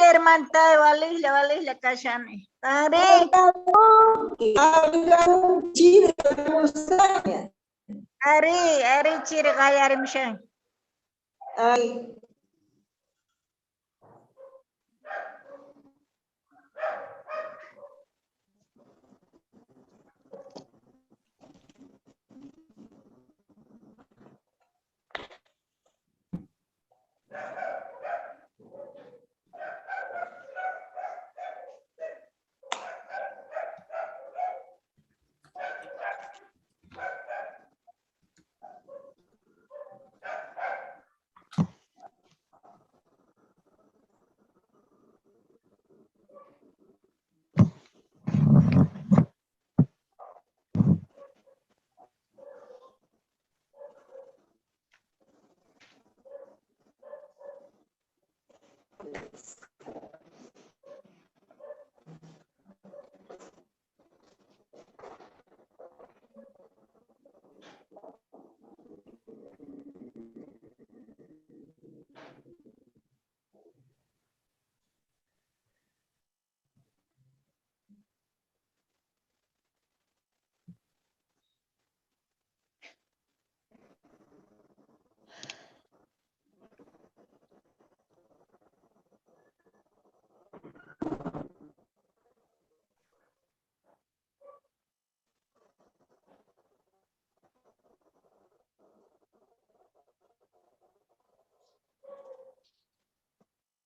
Walijlla hermantay, walijlla, walijlla kashani. Qanrí? Ari, ari chiri qallarimushan. Ay.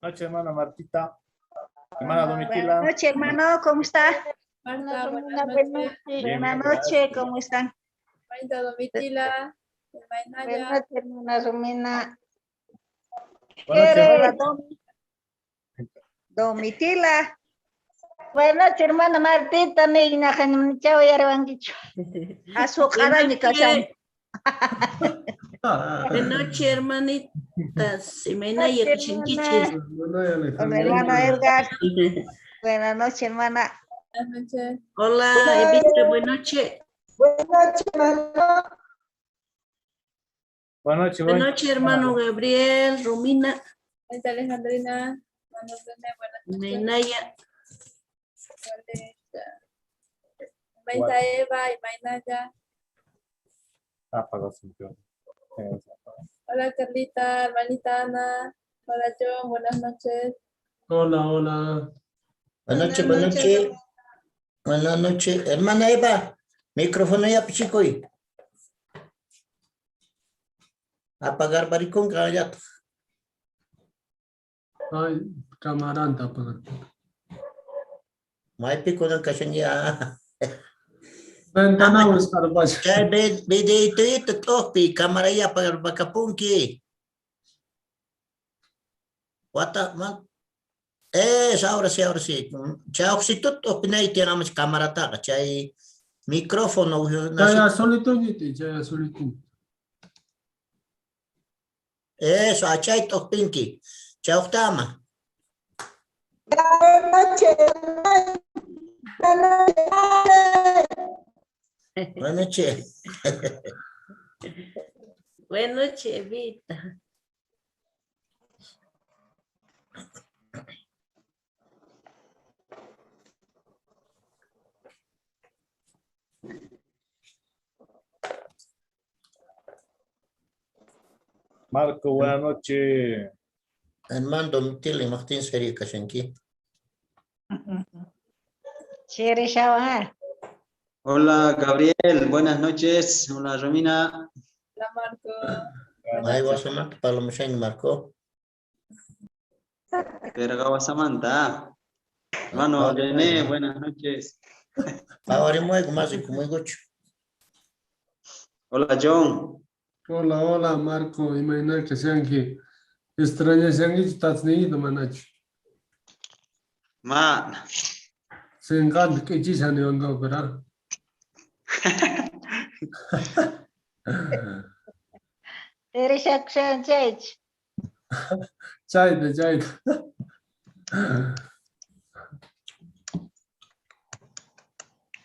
Noche, hermana Martita. Hermana Domitila. Buenas noches, hermano, ¿cómo está? Marta, Buenas buenas noches. Buenas noches, ¿cómo están? Marta Domitila. Buenas noches, hermana Romina. Buenas noches, hermana. Domitila. Buenas noches, hermana Martita. Niña, chao, yarwankichu. Azucarani kashan. Buenas noches, hermanitas. Imaynaya kashankichis. Hola, hermano Edgar. Buenas noches, hermana. Buenas noches. Hola, Evita, buenas noches. Buenas noches, hermano. Buenas noches, Buenas noches, hermano Gabriel, Romina, Marta Alejandrina. Hermano René, buenas noches. Imaynaya. Marta Eva y Mainaya. Apagó su micrófono. Hola Carlita, hermanita Ana. Hola John, buenas noches. Hola, hola. Buenas noches, buenas noches. Buenas noches. Hermana Eva, micrófono ya, pichico. Apagar baricón, ya. Ay, camaranta apagar. Maypi kunan kashan ya. Ventana buscar bacha. Chay videito topi, cámara ya apagar bakapunki. Wata man. Es ahora sí, ahora sí. Chay oxitut opinay tiene cámara taga. Chay micrófono. Chay solito ñiti, chay solito. Eso, achay topinki. Chay octama. Buenas noches. Buenas noches. Buenas noches. Buenas noches, Evita. Marco, buenas noches. Hermano Domitila, Martín sería kashanki. Chere shawan. Hola Gabriel, buenas noches. Hola Romina. Hola Marco. Ay, wasamanta palomashan Marco. Verga Samantha. Hermano René, buenas noches. Pawarimuego más y como gocho. Hola John. Hola, hola Marco, imagina que sean que extraña sean que estás ni manacho. Ma. Se encanta que chisan y ando, ¿verdad? Chere shakshan chaych. Chayta, chayta.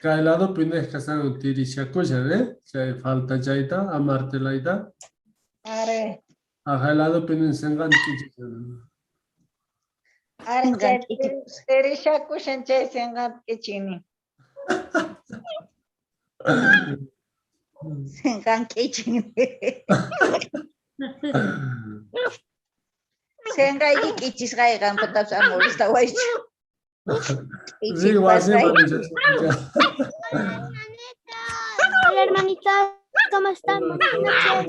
Kay lado pinex kasan tirishakusha, ¿eh? Chay falta chayta, amartelaita. Are. Ajay lado pinen sengan kichisan. Ari chay tirishakushan chay senqanta k'ichini. Senqan k'ichin. Senqayki k'ichisqay qampatapas ama molestawaychu. Ri wasiman Hola hermanita, ¿cómo están? Buenas noches.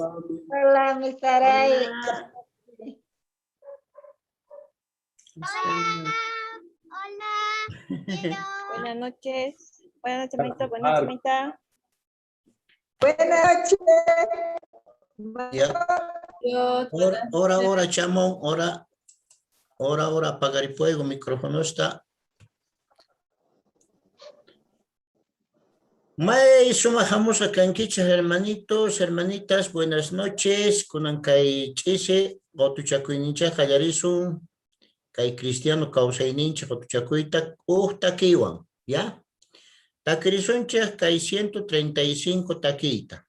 Hola, mi Saray. Hola. Buenas noches. Buenas noches, hermanito. Buenas noches, hermanita. Buenas noches. Ya. Dios, Ora, ora, ora, chamo, ora, ora, ora, apagar el fuego, micrófono está. May sumajamos a kankichas, hermanitos, hermanitas, buenas noches. Kunan kay ch'isi, qotuchakuyninchej qallarisun, kay cristiano kawsayninchej qotuchakuyta uj takiywan, ya? Takirisunchej kay 135 takiyta.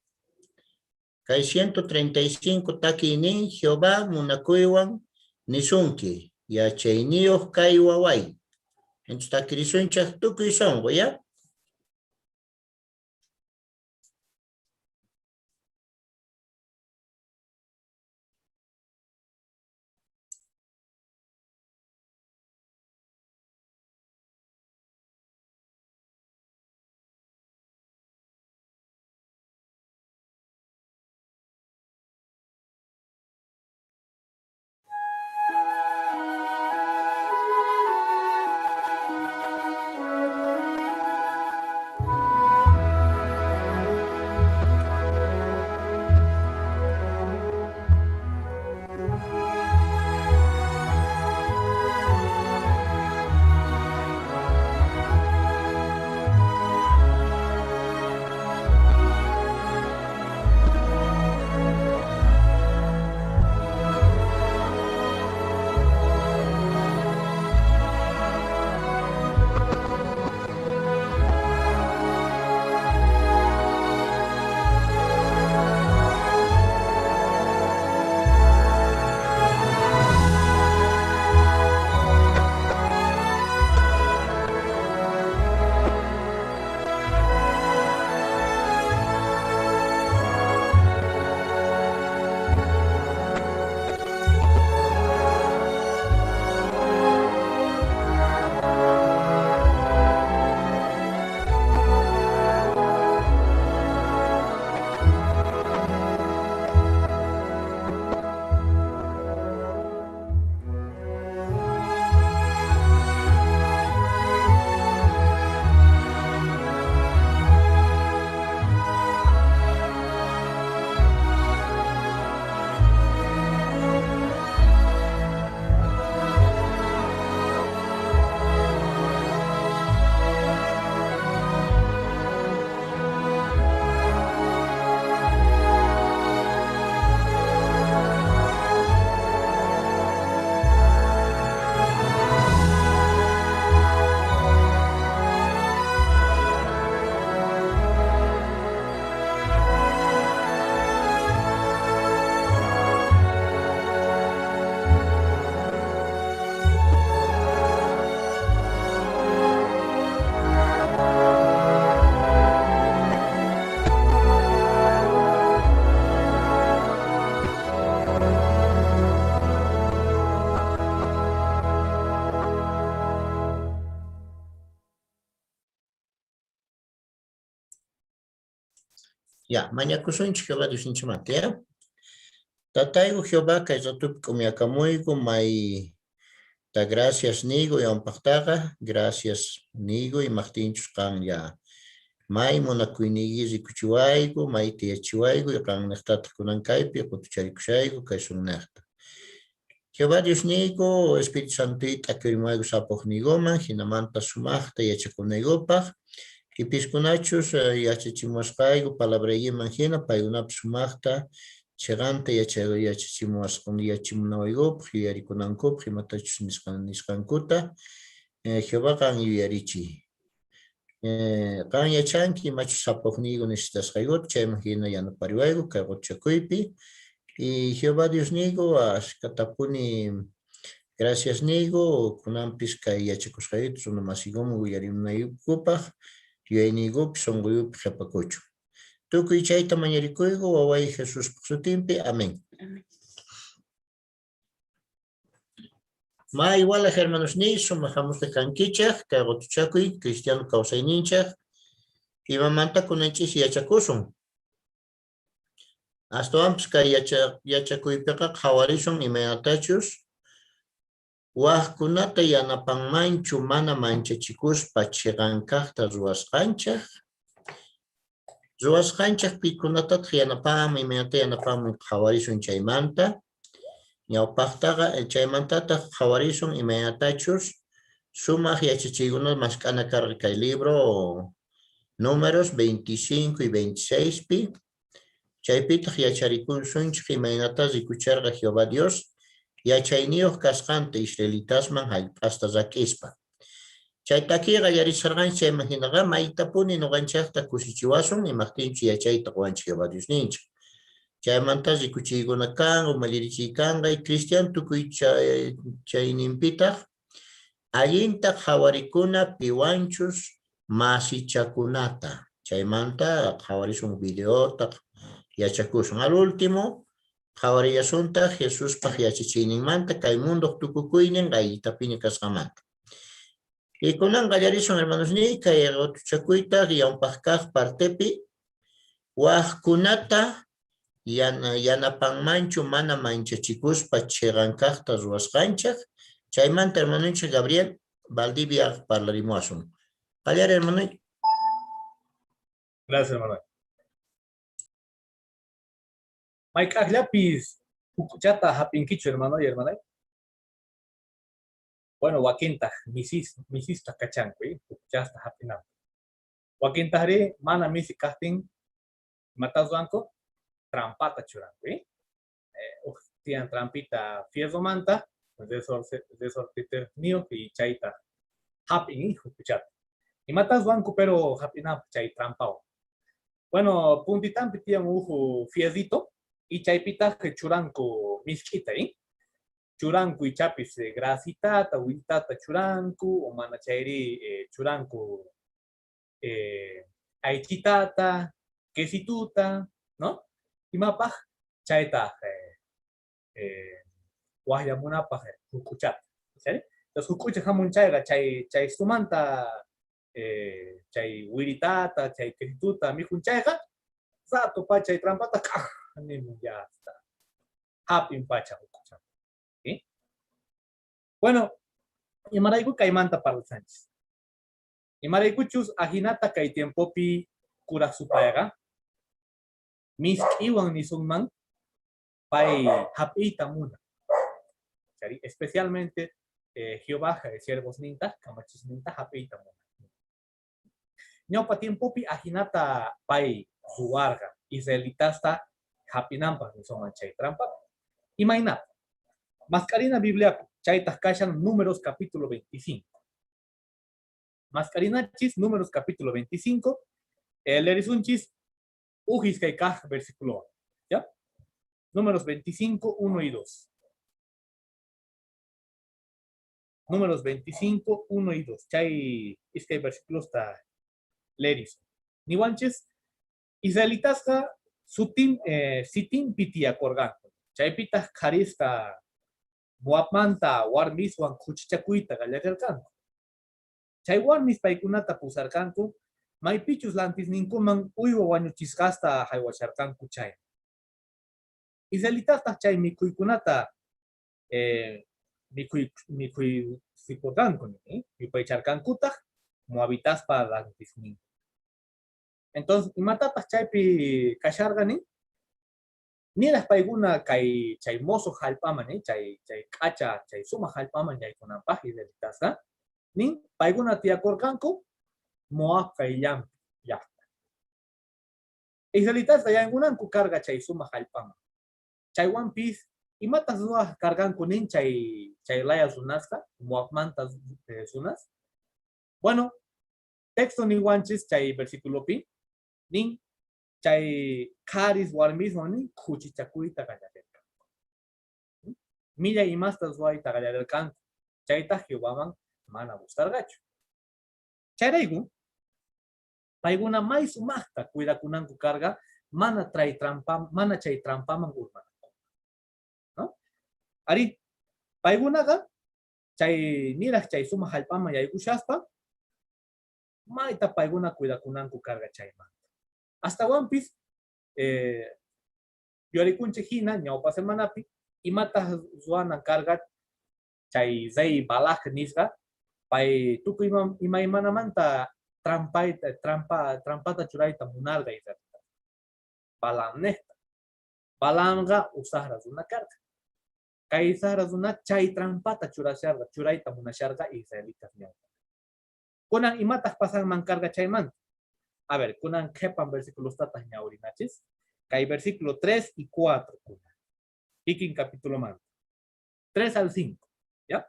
Kay 135 takiynin Jehová munakuywan nisunki, yachayniyoj kay waway. Entonces takirisunchej tukuy sonqo, ya? Ya, mañakusunchik Jehová Diosninchikmanta, ya. Tatayku Jehová kay ratupi k'umyakamuyku may ta gracias nigo yampaqtaqa, gracias nigo imaqtinchus qan ya may munakuyniyki rikuchiwayku, may tiyachiwayku y qan niqtataq kunan kaypi qutucharikushayku kay sunnejta. Jehová Diosniyku, Espíritu Santoyta t'akirimuwayku sapuqniykuman, jinamanta sumaqta yachakunaykupaq, Ipiskunachus yachachimuwasqayku palabraykiman hina paykunapas sumaqta chiqanta yachachimunawaykupaq yuyarikunankupaq imatachus nisqankuta Jehová qan yuyarichiy. Qan yachanki imachus sapuqniyku necesitasqaykuta chayman hina yanapariwayku kay qutuchakuypi. Y Jehová Diosniyku ashkatapuni Gracias niyku, kunanpis kay yachakusqayta runa masiykuman willarimunaykupaj, yuyayniykupi sonqoykupi qhepakuchun. Tukuy chayta mañarikuyku waway Jesuspa sutinpi. Amén. May walaj hermanosniy, sumaj jamusqa kankichej, kay qotuchakuy cristiano kawsayninchej, imamanta kunanchis yachakusun. Astawanpis kay yachakuypiqa qhawarisun imaynatachus wajkunata yanapanmanchu mana manchachikuspa cheqan kajta ruwasqanchej. Ruwasqanchej pikunatataq yanapanman, imaynata yanapanman qhawarisun chaymanta. Ñawpajtaqa chaymantataj qhawarisun imaynatachus sumaj yachachiykunata mask'ana karqa kay libro Números 25 y 26 pi. Chaypitaj yacharikusunchej imaynata rikucherqa Jehová Dios yachayniyoj kasqanta israelitasman jallp'asta rak'ispa. Chay takiy qallarisharqanchej chayman jinaqa maytapuni noqanchejta kusichiwasun, imajtinchus yachayta qowanchej Jehová Diosninchej. Chaymanta rikuchiykuna kanqa, umallirichiy kanqa, y cristiano tukuy chayninpitaj allinta qhawarikuna piwanchus masichakunata. Chaymanta qhawarisun videota, yachakusun. Al último, qhawarillasuntaj Jesuspaj yachachiyninmanta kay mundoj tukukuynin qayllitapiña kasqanmanta. Y kunan qallarisun, hermanosniy, kay qotuchakuyta ñawpaj kaj partepi wajkunata yanapanmanchu mana manchachikuspa cheqan kajta ruwasqanchej. Chaymanta hermanonchej Gabriel Valdivia parlarimuwasun. Qallari, hermano. Gracias, hermano. Mayk'ajllapis juk'uchata jap'inkichu, hermano y hermana? Bueno, wakintaj misista kachanku, juk'uchasta jap'inanku. Wakintajrí mana misi kajtin, imatá ruwanku? Trampata churanku, Uj tiyan trampita fierromanta, resortiterniyoj y chayta jap'in juk'uchata. Imatá ruwanku pero jap'inanpaj chay trampawan? Bueno, puntitanpi tiyan uj fierrito y chaypitaj churanku misk'ita, Churanku ichapis grasitata, willtata churanku, o mana chayrí churanku aychitata, quesituta, no? Imapaj chaytaj wajyamunapaj juk'uchata, chayri? Entonces juk'ucha jamun chayqa chay sumanta chay wiritata, chay quesituta mikhun chayqa, rato pacha chay trampata k'aj nimun, ya está. Jap'in pacha juk'uchata. ¿Sí? Bueno, imarayku kaymanta parlasanchis? Imaraykuchus ajinata kay tiempopi kuraj supayqa misk'iwan nisunman pay jap'iyta munan. Chari, especialmente Jehová siervosninta, kamachisninta jap'iyta munan. Ñawpa tiempopi ajinata pay ruwarqa israelitasta jap'inanpaj nisunman chay trampapi. Imaynata? Mask'arina Bibliapi, chaytaj kashan Números capítulo 25. Mask'arinachis Números capítulo 25, leerisunchis uj iskay kaj versículo, ¿ya? Números 25, 1 y 2. Números 25, 1 y 2. Chay iskay versículosta leerisun. Niwanchis, israelitasqa sitinpi tiyakorqanku. Chaypitaj qharisqa Moabmanta warmiswan khuchichakuyta qallarerqanku. Chay warmis paykunata pusarqanku, maypichus lantisninkuman uywa wañuchisqasta jaywasharqanku chay. Israelitastaj chay mikhuykunata mikhuysikorqanku, yupaycharqankutaj moabitaspa lantisninku. Entonces, imatataj chaypi kasharqa nin? Niraj paykuna kay chay mosoj jallp'aman, chay k'acha, chay sumaj jallp'aman yaykunanpaj israelitasqa, nin paykuna tiyakorqanku Moab qayllanpi llajta. Israelitasqa yaykunanku karqa chay sumaj jallp'aman. Chaywanpis imatas ruwaj karqanku nin chay laya runasqa, Moabmanta runas? Bueno, texto niwanchis chay versículopi, nin chay qharis warmiswan nin khuchichakuyta qallarerqanku. Millay imasta ruwayta qallarerqanku, chaytaj Jehovaman mana gustarqachu. Chayrayku paykuna may sumajta cuidakunanku karqa mana tray trampa, mana chay trampaman urmananku. ¿No? Arí, paykunaqa chay niraj chay sumaj jallp'aman yaykushaspa mayta paykuna cuidakunanku karqa chaymanta. Astawanpis yuyarikunchej jina ñawpa semanapi imataj ruwanan karqa chay rey Balak nisqa, pay tukuy imaymanamanta trampayta, trampa, trampata churayta munarqa Israelita. Balaamnejta. Balaamqa uj sajra runa karqa. Kay sajra runa chay trampata churasharqa, churayta munasharqa israelitas ñawpa. Kunan imataj pasanman karqa chaymanta? A ver, kunan qhepan versiculostataj ñawrinachis. Kay versículo 3 y 4 kunan. Kikin capitulomanta. 3 al 5, ¿ya?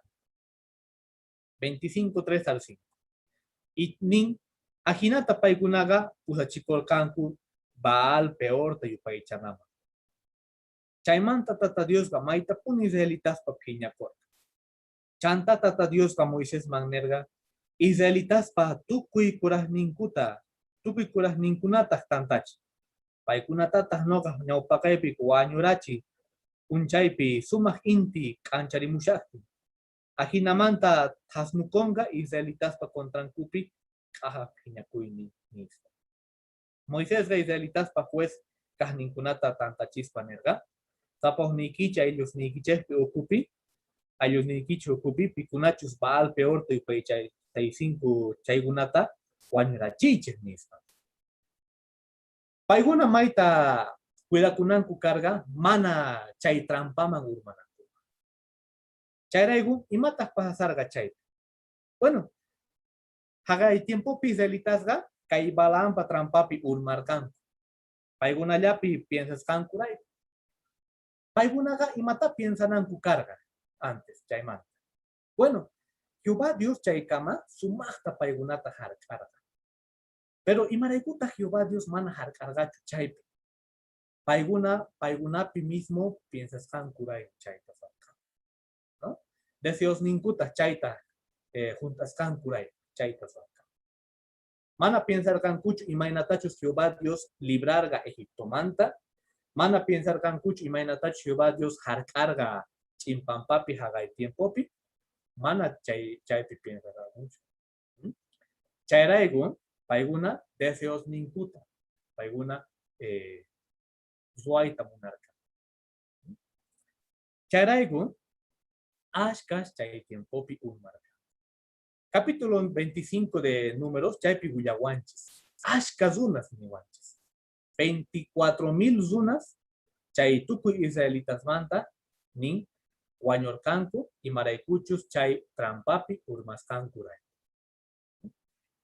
25, 3 al 5. Y nin, ajinata paykunaqa pusachikorqanku Baal Peorta yupaychanaman. Chaymanta Tata Diosqa maytapuni israelitaspa phiñakorqa. Chantá Tata Diosqa Moisesman nerqa, Israelitaspa tukuy kurajninkuta, tukuy kurajninkunataj tantachi. Paykunatataj noqaj ñawpaqeypi wañurachi p'unchaypi sumaj inti k'ancharimushajtin. Ajinamanta thasnukonqa israelitaspa contrankupi k'ajaj phiñakuynin, nispa. Moisesqa israelitaspa juez kajninkunata tantachispa nerqa, Sapa ujniykichej ayllusniykichejpi ukhupi, ayllusniykichej ukhupi pikunachus Baal Peorta yupaychasinku chaykunata wañurachiychej, nispa. Paykuna mayta cuidakunanku karqa mana chay trampaman urmanankupaj. Chayrayku, imataj pasarqa chaypi? Bueno, jaqay tiempopi israelitasqa kay Balaampa trampapi urmarqanku. Paykunallapi piensasqankurayku. Paykunaqa imata piensananku karqa antes chaymanta? Bueno, Jehová Dios chaykama sumajta paykunata jark'arqa. Pero imaraykutaj Jehová Dios mana jark'arqachu chaypi? Paykuna, paykunapi mismo piensasqankurayku chayta ruwarqanku. ¿No? Deseosninkutaj chayta junt'asqankurayku chayta ruwarqanku. Mana piensarqankuchu imaynatachus Jehová Dios librarqa Egiptomanta, mana piensarqankuchu imaynatachus Jehová Dios jark'arqa ch'in pampapi jaqay tiempopi, mana chay chaypi piensarqankuchu. Chayrayku paykuna deseosninkuta paykuna ruwayta munarqa. Chayrayku ashkas chay tiempopi urmarqa. Capítulo 25 de Números, chaypi willawanchis. Ashka runas niwanchis. 24.000 runas chay tukuy israelitasmanta nin wañorqanku imaraykuchus chay trampapi urmasqankurayku.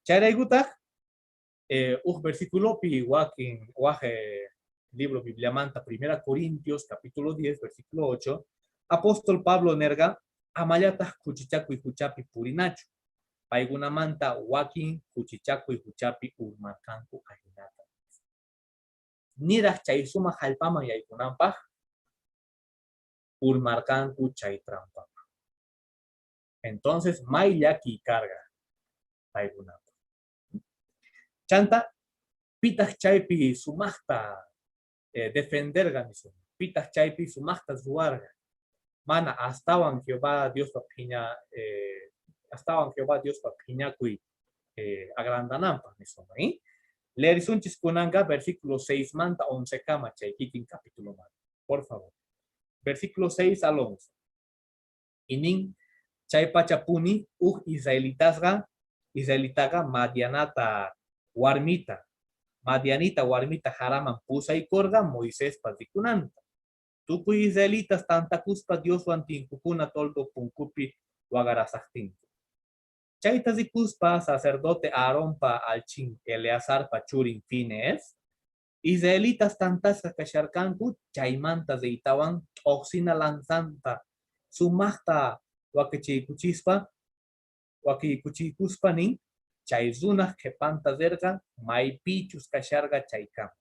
Chayraykutaj uj versiculopi wakin waj libro Bibliamanta, Primera Corintios capítulo 10, versículo 8, apóstol Pablo nerqa, amallataj khuchichakuy juchapi purinachu. Paykunamanta wakin khuchichakuy juchapi urmarqanku ajinata. Niraj chay sumaj jallp'aman yaykunanpaj urmarqanku chay trampaman. Entonces, may llakiy karqa paykunapaj. Chanta, pitaj chaypi sumajta defenderqa nisunman, pitaj chaypi sumajta ruwarqa. Mana astawan Jehová Diospa phiña astawan Jehová Diospa phiñakuy agrandananpaj nisunman. Leerisunchis kunanqa versículo 6 manta 11 kama chay kikin capitulomanta. Por favor. Versículo 6 al 11. Y nin chay pachapuni uj israelitasqa israelitaqa Madianata warmita Madianita warmita jaraman pusaykorqa Moisespa rikunanta. Tukuy israelitas tantakuspa Dioswan tinkukuna toldo punkupi waqarasajtinku. Chayta rikuspa sacerdote Aaronpa allchhin Eleazarpa churin Finees, israelitas tantasqa kasharqanku chaymanta riytawan t'ojsina lanzanta sumajta wakichiykuchispa wakiykuchiykuspa nin chay runaj qhepanta rerqa maypichus kasharqa chaykama.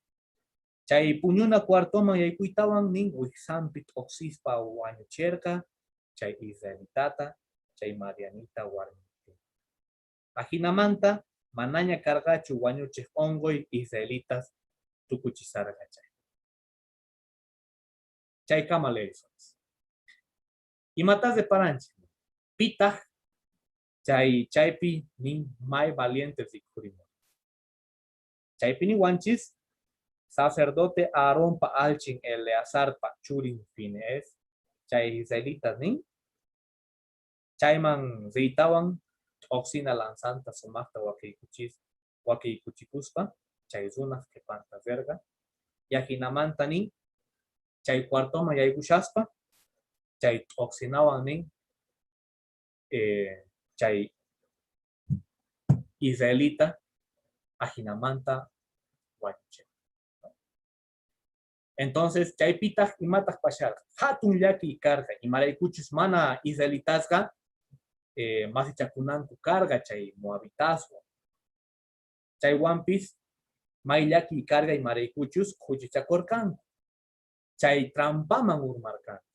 Chay puñuna cuartoman yaykuytawan nin wijsanpi t'ojsispa wañucherqa. chay israelitata chay madianita warmintin. Ajinamanta manaña karqachu wañuchej onqoy israelitas tukuchisarqa chay. Chaykama leerisunchis. Imatas reparanchis? Pitaj chay chaypi nin may valientes rikhurimurqa. Chaypi niwanchis sacerdote Aaronpa allchin Eleazarpa churin Finees chay israelitas nin chayman riytawan t'oqsina lanzanta sumaqta wakiykuchikuspa chay runaj qhepanta rerqa y ajinamanta nin chay cuartoman yaykushaspa chay t'oqsinawan nin chay israelita ajinamanta wañuchin. Entonces, chaypitaj imataj pasharqa? Hatun llakiy karqa, imaraykuchus mana israelitasqa masichakunanku karqa chay moabitaswan. Chaywanpis may llakiy karqa imaraykuchus khuchichakorqanku. Chay trampaman urmarqanku.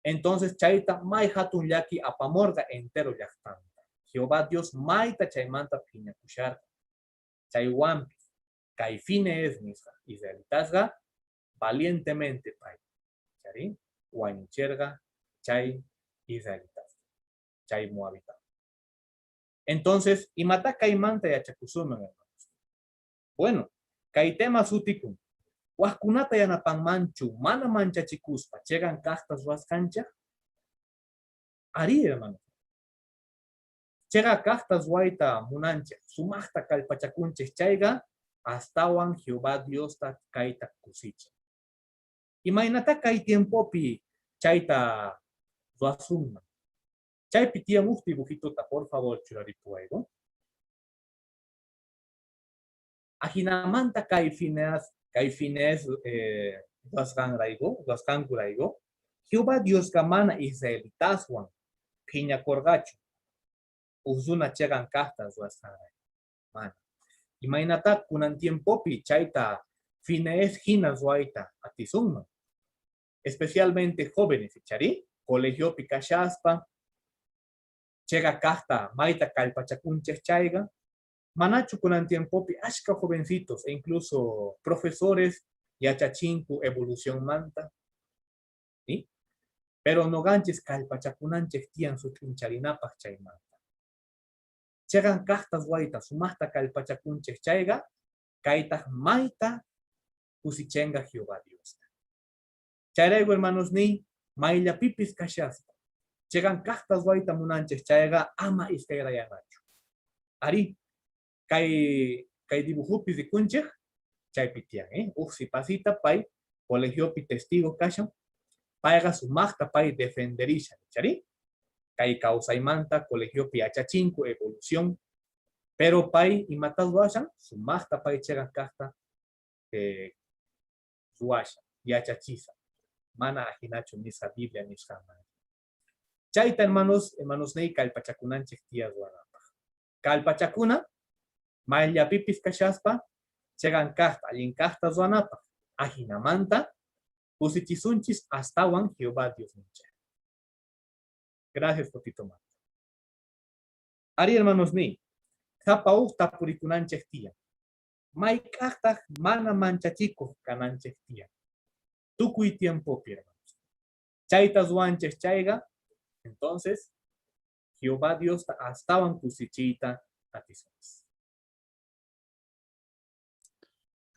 Entonces, chayta may hatun llaki apamorqa entero llaqtanta. Jehová Dios mayta chaymanta phiñakusharqa. Chaywanpis kay Finees nisqa israelitasqa valientemente pay chari wañucherqa chay israelitas, chay moabita. Entonces, imata kaymanta yachakusunman, hermanos? Bueno, kay tema sutikun. Wajkunata yanapanmanchu mana manchachikuspa cheqan kajta ruwasqanchej? Arí, hermano. Cheqa kajta ruwayta munanchej, sumajta kallpachakunchej chayqa astawan Jehová Diosta kayta kusichin. Imaynata kay tiempopi chayta ruwasunman? Chaypi tiyan uj dibujituta, por favor, churaripuwayku. Ajinamanta kay Fineas, kay Finees ruwasqanrayku, ruwasqankurayku, Jehová Diosqa mana israelitaswan phiñakorqachu uj runa cheqan kajta ruwasqanrayku. Mana. Imaynatá kunan tiempopi chayta Finees jina ruwayta atisunman? Especialmente jóvenes, icharí, colegiopi kashaspa, cheqa kajta mayta kallpachakunchej chayqa, manachu kunan tiempopi ashka jovencitos e incluso profesores yachachinku evolucionmanta, ¿sí? Pero noqanchis kallpachakunanchej tiyan sut'incharinapaj chaymanta. Cheqan kajta ruwayta sumajta kallpachakunchej chayqa, kaytaj mayta kusichenqa Jehová Diosta. Chayrayku, hermanos niy, mayllapipis kashaspa, cheqan kajta ruwayta munanchej chayqa ama iskayrayanachu. Arí, kay dibujopi rikunchej, chaypi tiyan, Uj sipasita pay colegiopi testigo kashan, payqa sumajta pay defenderishan, chari? Kay kawsaymanta colegiopi yachachinku evolución, pero pay imata ruwashan, sumajta pay cheqan kajta ruwashan, yachachisa. Mana ajinachu nisqa Biblia nisqanman. Chayta, hermanos, hermanos ney kallpachakunanchej tiyan ruwanapaj. Kallpachakuna, mayllapipis kashaspa, cheqan kajta, allin kajta ruwanapaj. Ajinamanta, kusichisunchis astawan Jehová Diosninchej. Gracias, Fotito Marta. Ari, hermanos ni, sapa uj tapurikunanchej tiyan. Mayk'ajtaj mana manchachikuj kananchej tiyan. Tukuy tiempopi, hermanos. Chayta ruwanchej chayqa, entonces, Jehová Diosta astawan kusichiyta atisunchis.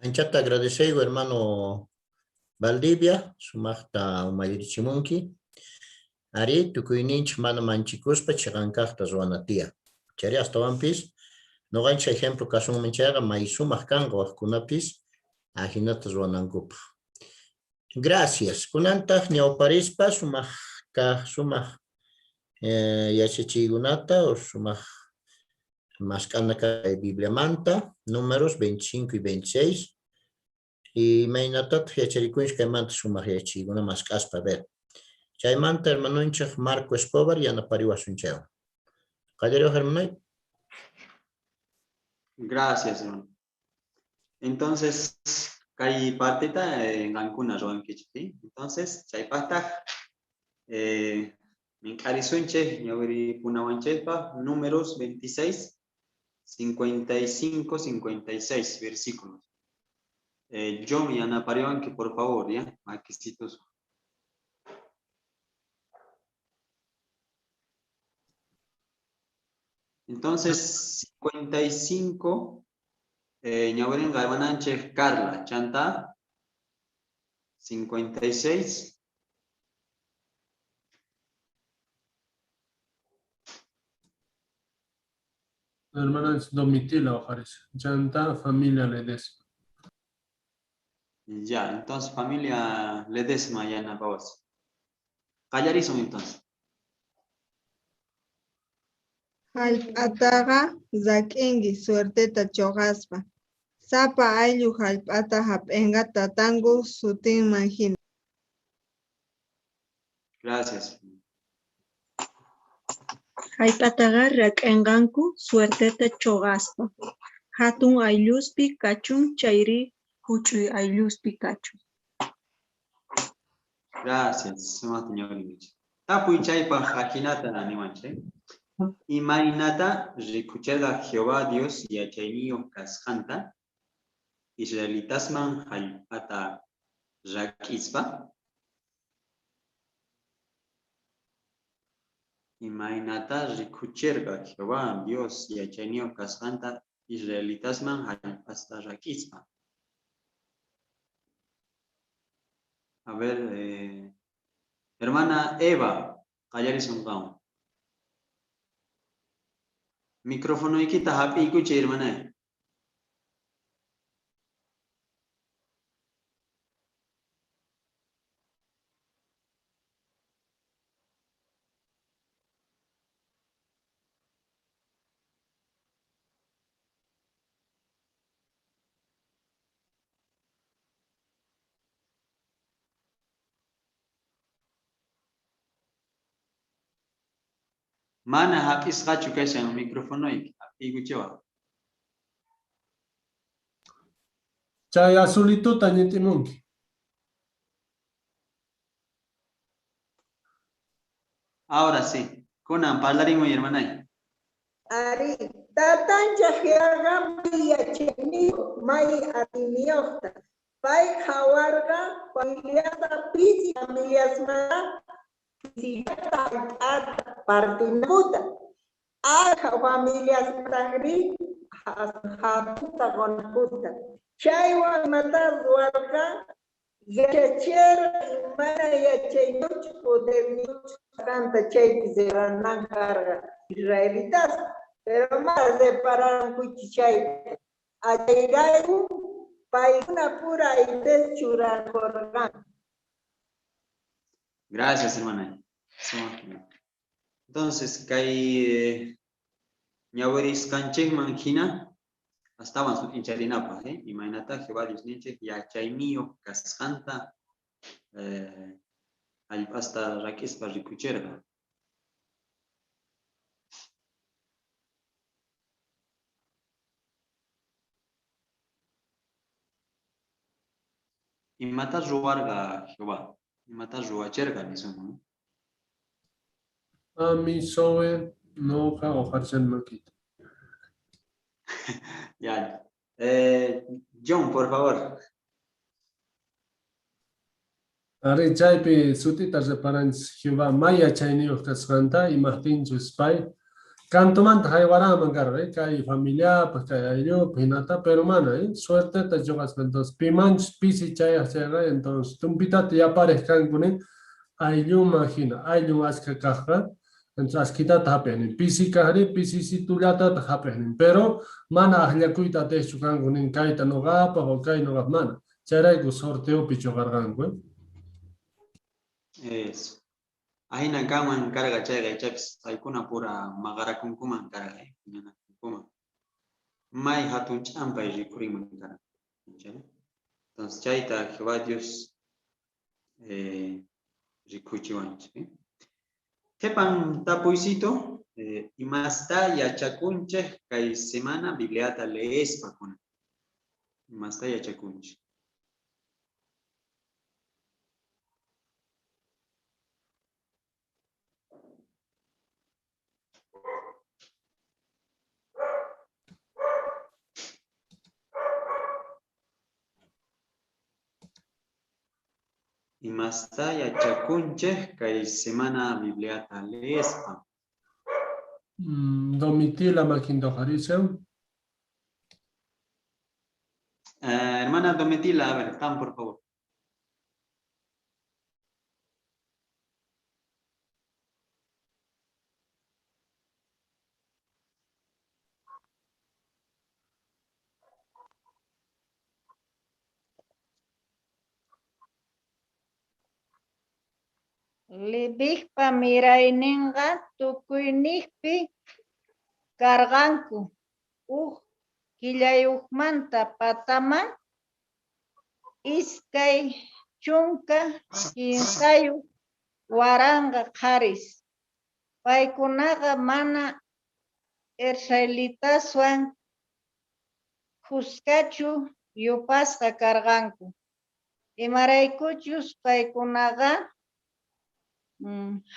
Anchata agradeceyku, hermano Valdivia, sumajta umallirichimunki. Ari, tukuyninchej mana manchikuspa cheqan kajta ruwana tiyan. Chari astawanpis, noqanchej ejemplo kasunman chayqa may sumaj kanqa wajkunapis ajinata ruwanankupaj. Gracias. Kunantaj ñawparispa sumaj kaj sumaj yachachiykunata o sumaj mask'ana kay Bibliamanta, números 25 y 26. Imaynatataq yacharikunchik kaymanta sumaq yachachiykuna mask'aspa, a ver. Chaymanta hermanonchik Marco Escobar yanapariwasun chaywan. Qallariwaq hermanoy. Gracias, hermano. Entonces, kay parteta qankuna ruwankichik, ¿sí? Entonces, chaypaqtaq Mink'arisunchej ñawiripunawanchejpaj Números 26, 55, 56 versículos. John yanapariwanki, por favor, ya, makisitos. Entonces, 55, ñawirinqa hermananchej Carla, chanta, 56. Hermananchej Domitila Ojares, chanta, familia Ledesma. Ya, entonces familia Ledesma yanapawas. Qallarisun entonces. Jallp'ataqa rak'inki suerteta choqaspa. Sapa ayllu jallp'ata jap'enqa tatankuj sutinman jina. Gracias. Jallp'ataqa rak'inqanku suerteta choqaspa. Jatun aylluspi kachun chayri juch'uy aylluspi kachun. Gracias, sumaqta ñawrinkichik. Tapuy chaypaj ajinata niwanchik. Imaynata rikucherqa Jehová Dios yachayniyuq kasqanta israelitasman jallp'ata rak'ispa? Imaynata rikucherqa Jehová Dios yachayniyuq kasqanta israelitasman jallp'asta rak'ispa? A ver, hermana Eva, qallarisun qanwan. Microfonoykita hap'iykuchay, hermana. Mana hap'isqachu kashan microfonoyki, hap'iykuchiwaj. Chay azulituta ñit'imunki. Ahora sí, kunan parlarimuy, hermanay. Ari, tatanchaj Jehovaqa may yachayniyuq, may atiyniyuqta. Pay qhawarqa familiata pisi familiasmanta pisillata jallp'ata partinankuta. Ashkha familiasmantajrí jatunta qonankuta. Chaywan imatá ruwarqa? Yachacherqa imayna yachayniyuqchus poderniyuqchus kasqanta chaypi reparanan karqa israelitas, pero mana reparankuchu chayta. Chayrayku paykuna pura aytes churakorqanku. Gracias, hermana. Entonces, kay ñawirisqanchikman hina astawan sut'incharinapaj, imaynata Jehová Diosninchik yachayniyuq kasqanta jallp'asta rak'ispa rikucherqa. Imata ruwarqa Jehová? Imata ruwacherqa nisunman? Ami sowe noqa ojarchan makita. Ya. John, por favor. Ari chaypi sutita reparanchis Jehová may yachayniyuq kasqanta imajtinchus pay kantumanta haywaraman karqa, kay familiapaj, kay ayllupaj hinata, pero mana, suerteta choqaspa, entonces pimanchus pisi chayaj chayqa, entonces tumpitata yaparej kanku nin ayllunman hina, ayllun ashkha kajqa, entonces ashkhitata hap'ej nin, pisi kajri pisisitullatataj hap'ej nin, pero mana ajllakuyta atejchu kanku nin kayta noqapaj o kay noqapaj mana, chayrayku sorteopi choqarqanku. Eso. Ahina kanman karqa chayqa ichapis paykuna pura maqarakunkuman karqa, phiñanakunkuman. May hatun ch'ampay rikhurinman karqa. Entonces chayta Jehová Dios rikuchiwanchik. Qhipan tapuycito, imasta yachakunchej kay semana Bibliata leespa kunan. Imasta yachakunchej. Imasta yachakunchej kay semana Bibliata leespa? Domitila makinta oqharishan. Hermana Domitila, a ver, tan por favor. Levijpa miraynenqa tukuynejpi karqanku uj killayojmanta pataman 23,000 qharis. Paykunaqa mana israelitaswan khuskachu yupasqa karqanku, imaraykuchus paykunaqa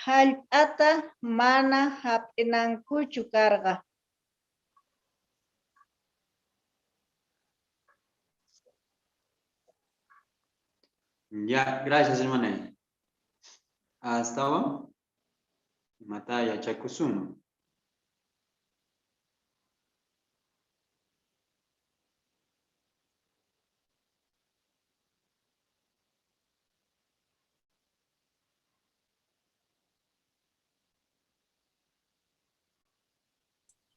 jallp'ata mana jap'inankuchu karqa. Ya, gracias, hermana. Hasta ahora. Imata yachakusunman.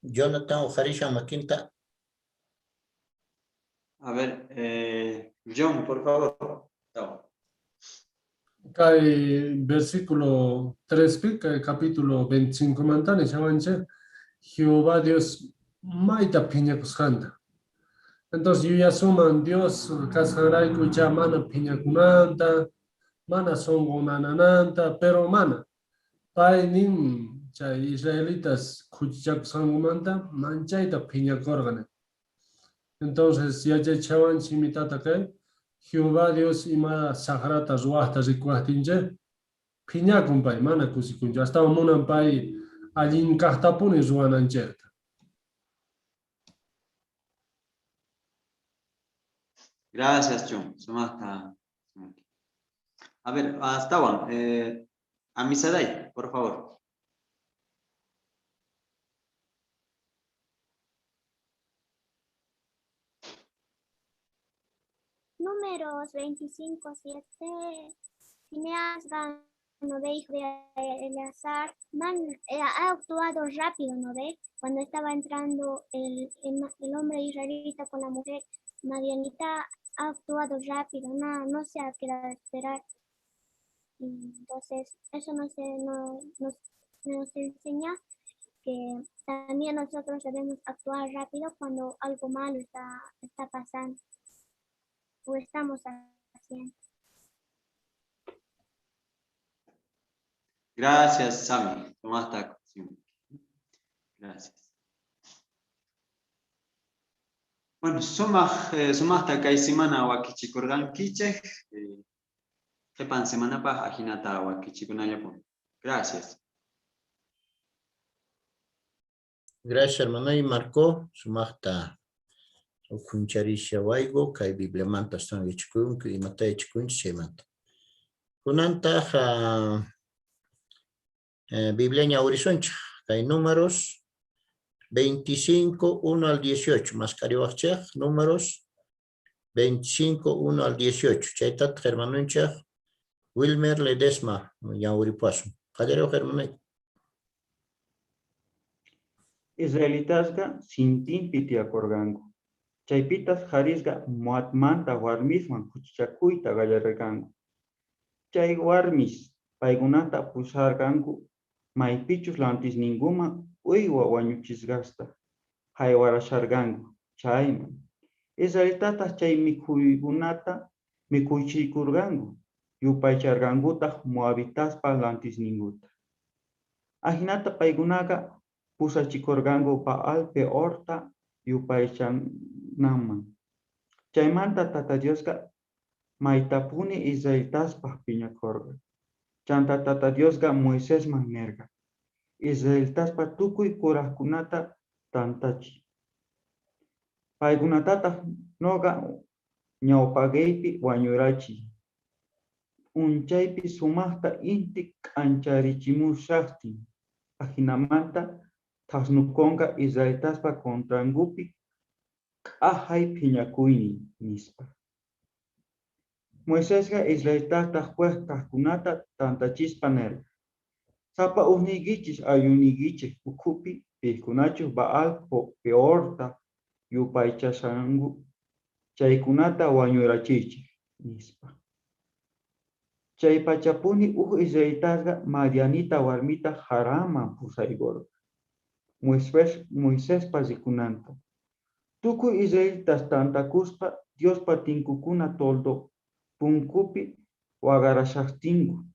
Jonathan oqharishan makinta. A ver, John, por favor. Kay versículo 3 pi, kay capítulo 25 manta nishawanchej, Jehová Dios mayta phiñakusqanta. Entonces yuyasuman Dios kasqanrayku ichá mana phiñakunanta, mana sonqo nanananta, pero mana. Pay nin chay israelitas khuchichakusqankumanta manchayta phiñakorqa nin. Entonces yachachiwanchej imitata kay Jehová Dios ima sajrata ruwajta rikuwajtinchej phiñakun pay, mana kusikunchu, astawan munan pay allin kajtapuni ruwananchejta. Gracias, John. Sumajta. A ver, astawan, Amisadai, por favor. Números 25, 7. Fineas, no ve, hijo de Eleazar, ha actuado rápido, ¿no ve? Cuando estaba entrando el hombre israelita con la mujer madianita, ha actuado rápido, no se ha quedado a esperar. Entonces, eso nos enseña que también nosotros debemos actuar rápido cuando algo malo está pasando o estamos haciendo. Gracias, Sami. Tomás taco. Sí. Gracias. Bueno, sumaj kay semana wakichikurqankichej, qhipan semanapaj ajinata wakichikunallapuni. Gracias. Gracias, hermano. Y Marco, sumajta ukhuncharishawaykku kay Bibliamanta astawan yachakunku, imata yachakunchis chaymanta. Kunantaj, Biblia ñawirisunchej, kay números 25, 1 al 18, mask'ariwajchej, números 25, 1 al 18. Chaytataq hermanunchej Wilmer Ledesma ñawiripuwasun. Qallariwaj, hermanay. Israelitasqa Sintinpi tiyakorqanku. Chaypitaj qharisqa Moabmanta warmiswan khuchichakuyta qallarerqanku. Chay warmis paykunata pusarqanku maypichus lantisninkuman uywa wañuchisqasta jaywarasharqanku chayman. Israelitataj chay mikhuykunata mikhuchikorqanku, yupaycharqankutaj moabitaspa lantisninkuta. Ajinata paykunaqa pusachikorqanku Baal Peorta yupaychanaman. Chaymanta Tata Diosqa maytapuni israelitaspaj phiñakorqa. Chanta Tata Diosqa Moisesman nerqa: Israelitaspa tukuy kurajkunata tantachiy. Paykunatataj noqa ñawpaqeypi wañurachiy. P'unchaypi sumajta inti k'ancharichimushajtin. Ajinamanta thasnukonqa israelitaspa contrankupi k'ajay phiñakuyniy, nispa. Moisesqa israelitasta juez kajkunata tantachispa nerqa: Sapa ujniykichej aylluniykichej ukhupi pejkunachus Baal Peorta yupaychashanku chaykunata wañurachiychej, nispa. Chaypachapuni uj israelitasqa madianita warmita jaranman pusaykorqa, Moisespa rikunanta. Tukuy israelitas tantakuspa Diospa tinkukuna toldo punkupi waqarashajtinku.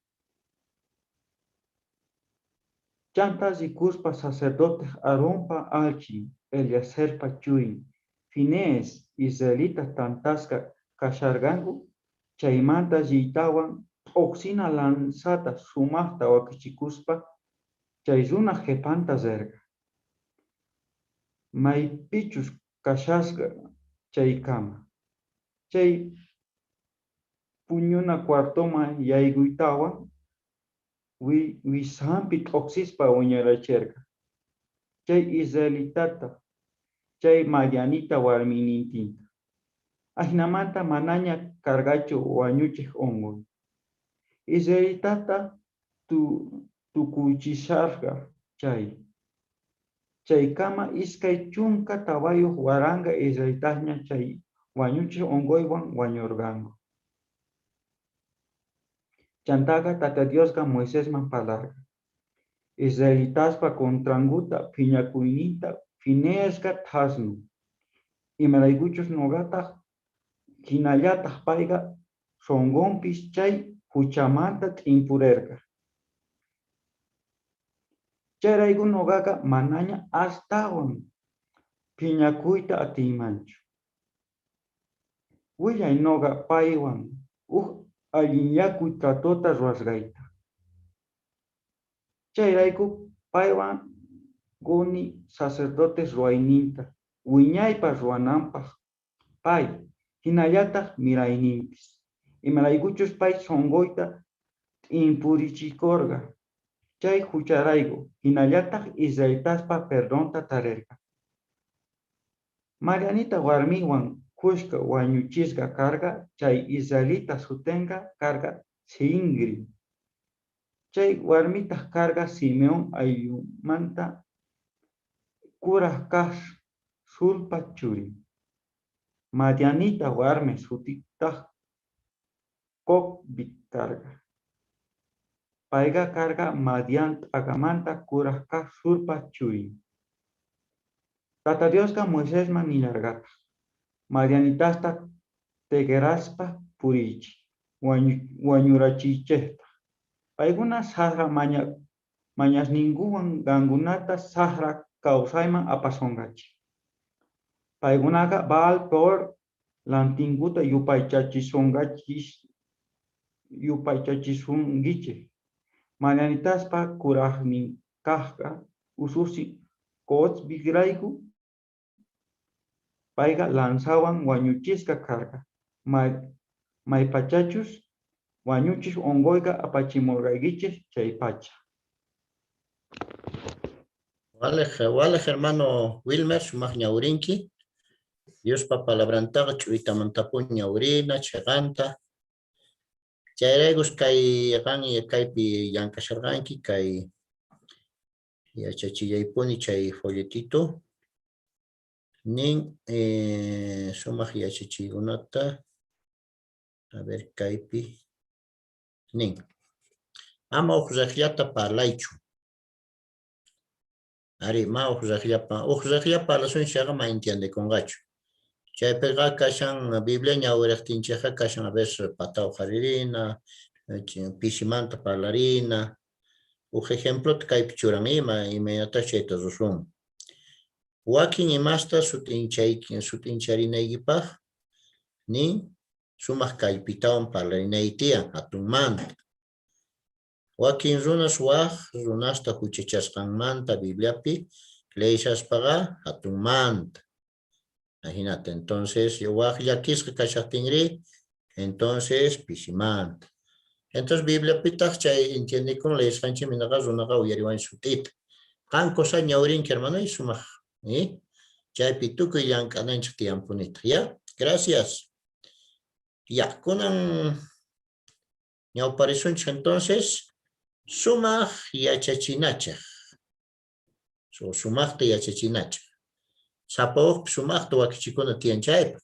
Chantá rikuspa sacerdote Aaronpa allchhin, Eleazarpa churin Finees israelitas tantasqa kasharqanku chaymanta riytawan, t'ojsina lanzata sumajta wakichikuspa, chay runaj qhepanta rerqa, maypichus kashasqa chaykama. Chay puñuna cuartoman yaykuytawan, wijsanpi t'ojsispa wañuracherqa chay israelitata, chay madianita warminintinta. Ajinamanta manaña karqachu wañuchej onqoy. Israelitata tukuchisharqa chay. Chaykama 24,000 israelitasña chay wañuchej onqoywan wañorqanku. Chantaqa Tata Diosqa Moisesman parlarqa: Israelitaspa contrankuta phiñakuyninta Fineesqa thasnun, imaraykuchus noqataj jinallataj payqa sonqonpis chay juchamanta t'impurerqa. Chayrayku noqaqa manaña astawan phiñakuyta atiymanchu. Willay noqa paywan uj allinyakuy tratota ruwasqayta. Chayrayku paywan qoni sacerdotes ruwayninta wiñaypaj ruwananpaj pay, jinallataj mirayninpis, imaraykuchus pay sonqoyta t'impurichikorqa chay jucharayku, jinallataj israelitaspa perdonta tarerqa. Madianita warmiwan khuska wañuchisqa karqa chay israelita sutenqa karqa Zimri. Chay warmitaj karqa Simeón ayllumanta kuraj kaj Surpa churin. Madianita warmi sutitaj Cozbi karqa. Payqa karqa Madián t'aqamanta kuraj kaj Surpa churin. Tata Diosqa Moisesman nillarqataj: Madianitasta t'eqeraspa puriychej, wañurachiychejtaj. Paykuna sajra mañasninkuwan qankunata sajra kawsayman apasonqachej. Paykunaqa Baal Peor lantinkuta yupaychachisunkichej. Madianitaspa kurajnin kajqa ususin Cozbirayku payqa lanzawan wañuchisqa karqa, maypachachus wañuchej onqoyta apachimorqaykichej chaypacha. Walej, walej hermano Wilmer, sumaj ñawrinki. Diospa palabrantaqa ch'uytamantapuni ñawrina, cheqanta. Chayraykus kay qan kaypi llank'asharqanki, kay yachachillaypuni chay folletito. Nin sumaj yachachiykunata, a ver kaypi nin. Ama uj rejllata parlaychu. Ari, ma uj rejllapa, uj rejlla parlasun chayqa ma entiendekunqachu. Chaypiqa kashan Biblia ñawirejtinchejqa kashan a veces pata uqharirina, pisimanta parlarina. Uj ejemplota kaypi churan ima, imaynatachus chayta rusun. Wakin imasta sut'incharinaykipaj nin sumaj kallpitawan parlarinayki tiyan jatunmanta. Wakin runas waj runasta juchachasqanmanta Bibliapi leeshaspaqa jatunmanta. Ajinata, entonces waj llakisqa kashajtinrí, entonces pisimanta. Entonces Bibliapitaj chay entiendekun leesqanchikmi naqa runaqa uyariwanchik sut'ita. Qan cosa ñawrinki hermano y sumaj. ¿Eh? Chaypi tukuy llank'ananchik tiyanpunitaq, ya? Gracias. Ya, kunan ñawparisunchik entonces sumaj yachachinachik. So, sumajta yachachinachik. Sapa ujpi sumajta wakichikuna tiyan chaypaq.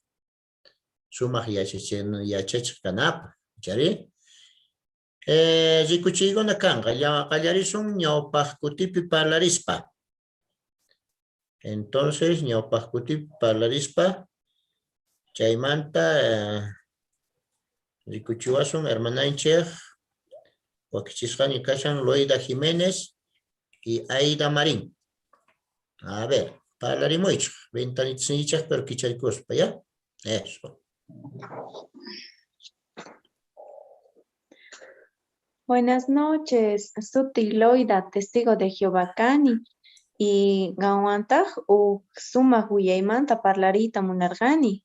Sumaj yachachik kanapaq, chari? Rikuchiykuna kanqa, qallarisun ñawpaq kutipi parlarispa. Entonces, ñawpaq kutipi parlarispa, chaymanta rikuchiwasun hermananchej wakichisqaña kashan Loida Jiménez y Aida Marín. A ver, parlarimuychej, ventanitasniychej pero kicharikuspa, ¿ya? Eso. Buenas noches, suti Loida, testigo de Jehová kani, y qanwantaj uj sumaj willaymanta parlariyta munarqani.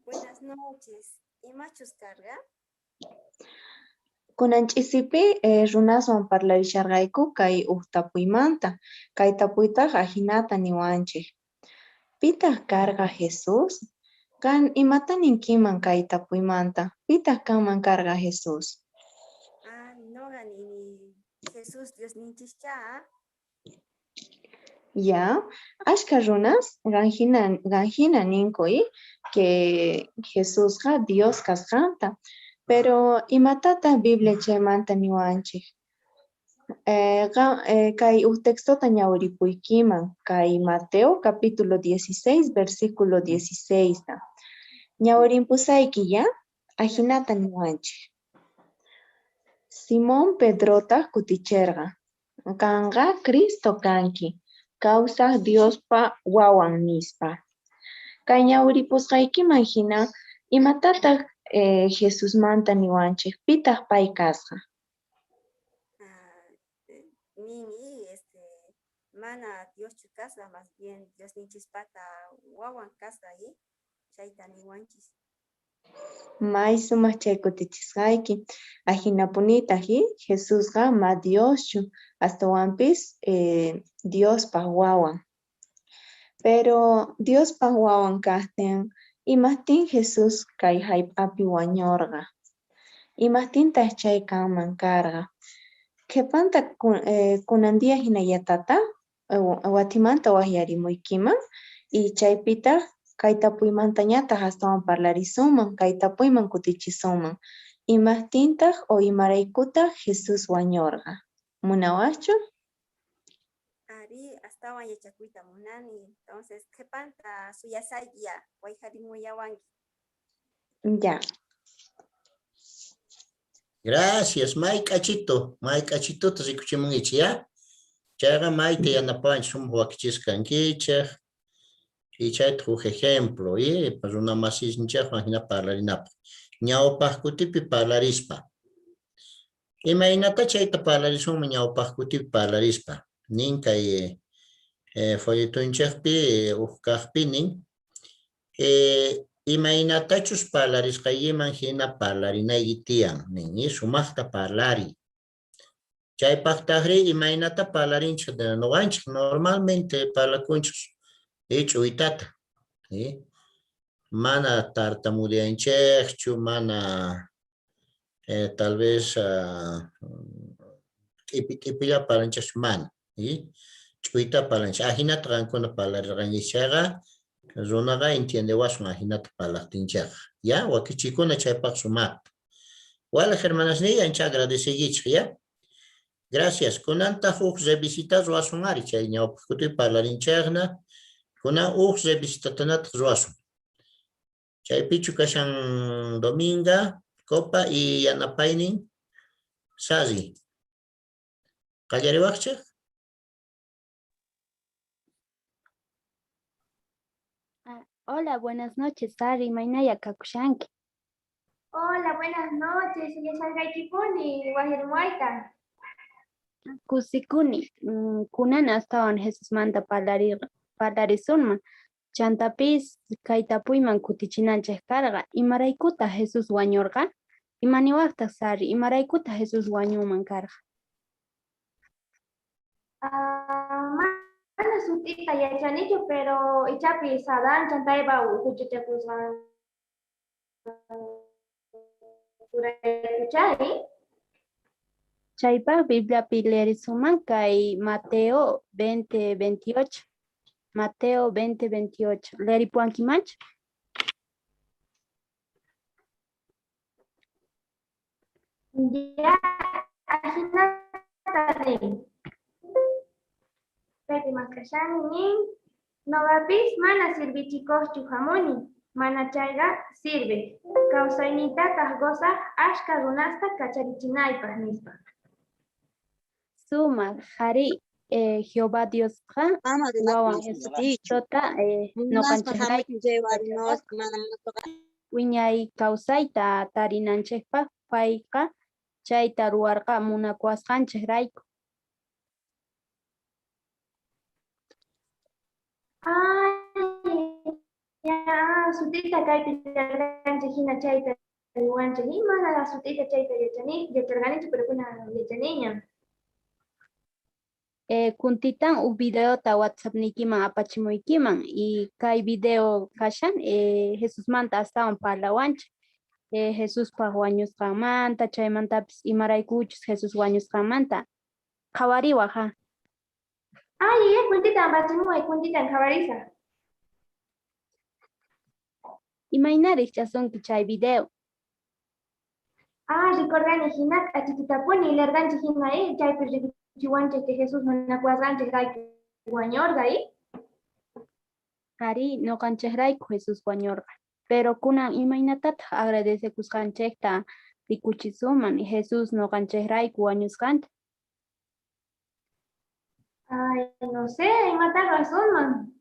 Buenas noches, imachus karqa? Kunan ch'isipi runaswan parlarisharqayku kay uj tapuymanta, kay tapuytaj ajinata niwanchej. Pitaq karqa Jesús? Qan imata ninkiman kay tapuymanta? Pitaq kanman karqa Jesús? Ah, noqa nini Jesús Diosninchischá. Ya, ashka runas qanjina ninku que Jesusqa Dios kasqanta. Pero imatataq Biblia chaymanta niwanchej? Kay uj textota ñawiripuykiman, kay Mateo capítulo 16, versículo 16. Ñawirimpusayki, ya? Ajinata niwanchej. Simón Pedrotaq kuticherqa, qanqa Cristo kanki, kawsaj Diospa wawan nispa. Kay ñawiripusqaykiman hina, imatataq Jesusmanta niwanchej? Pitaq pay kasqa? Nin mana Dioschu kasqa, más bien Diosninchispata wawan kasqa, chayta niwanchis. May sumaq chay kutichisqayki. Ajinapunitaq, Jesusqa ma Dioschu, astawanpis Diospa wawan. Pero Diospa wawan kajtin, imajtin Jesús kay jallp'api wañorqa? Imajtintaq chay kanman karqa? Qhipanta kunan día hinallatata watimanta wajyarimuykiman y chaypitaq kay tapuymantañataq astawan parlarisunman, kay tapuyman kutichisunman. Imajtintaq o imaraykutaq Jesús wañorqa? Munawaqchu? Ari, astawan yachakuyta munani. Entonces, qhipanta suyasayki ya, wayjarimuyawanki. Ya. Gracias, may k'achito, may k'achitota rikuchimunkichik, ya? Chayqa mayta yanapawanchik sumaq wakichisqa kankichik. Y chayta huk ejemplo, runa masinchikwan hina parlarinapaq. Ñawpaq kutipi parlarispa. Imaynata chayta parlarisunman ñawpaq kutipi parlarispa? Nin kay folletonchikpi huk kaqpi nin, imaynatachus parlarisqaykiman hina parlarinayki tiyan, nin, sumaqta parlari. Chaypaqtaqri imaynata parlarinchik noqanchik normalmente parlakunchik ch'uytata, mana tartamudeanchikchu, mana tal vez k'ipi k'ipilla parlanchikchu, mana, ch'uyta parlanchik. Ajinata qankuna parlarirqanchik chayqa runaqa entiendewasun ajinata parlaqtinchikqa. Ya, wakichikuna chaypaq sumaqta. Wala hermanasniy, ancha agradeceykichik, ya. Gracias. Kunantaq huk revisita ruwasun ari, chay ñawpaq kutipi parlarinchikna. Kunan huk revisitatanataq ruwasun. Chaypichu kashan Dominga, Copa y yanapaynin Sari. Qallariwaqchik? Hola, buenas noches, Sari. Maynaya kakushanki. Hola, buenas noches. Yasharqaykipuni wajirmuayta. Kusikuni, kunan astawan Jesusmanta parlarisunman. Chantapis kay tapuyman kutichinanchik karqa, imaraykutaq Jesús wañurqa? Imaniwajtaj Sari, imaraykutaj Jesús wañunman karqa? Ah, mana sut'ita yachanichu, pero ichapis Adán chantá Eva huchachakusqankuraykuchá, ¿eh? Chaypaj Bibliapi leerisuman kay Mateo 20:28. Mateo 20:28. Leeripuwankimanchu? Ya, ajinata nin. Chaypi mask'ashani nin, noqapis mana sirvichikojchu jamuni, mana chayqa sirvej. Kawsayniytataj gozaj ashkha runasta kacharichinaypaj, nispa. Sumaj, arí, Jehová Diosqa Ama wawan rinakuychu. Jesucristota Munaspa noqanchejrayku jamuchun chay warmiwasqa mana mosqoqa. wiñay kawsayta tarinanchejpaj, payqa chayta ruwarqa munakuwasqanchejrayku. Ay, ya, sut'ita kaypi larganchej jina chayta niwanchej, y mana sut'ita chayta yachani, yacharqanichu, pero kunan yachaniña. Kuntitan uj videota WhatsAppniykiman apachimuykiman y kay video kashan Jesusmanta astawan parlawanchej. Jesuspaj wañusqanmanta, chaymantapis imaraykuchus Jesús wañusqanmanta. Qhawariwaj, ha. Ay, ya, kuntitan apachimuway, kuntitan qhawarisaj. Imayna rijch'asunki chay video? Ah, rikorqani jina k'achitutapuni lerqanchej jina, chaypi rikuchiwanchej que Jesús munakuwasqanchejrayku wañorqa, ¿eh? Arí, noqanchejrayku Jesús wañorqa. Pero kunan imaynatataq agradecekusqanchejta rikuchisuman Jesús noqanchejrayku wañusqanta? Ay, no sé, imata ruwasunman.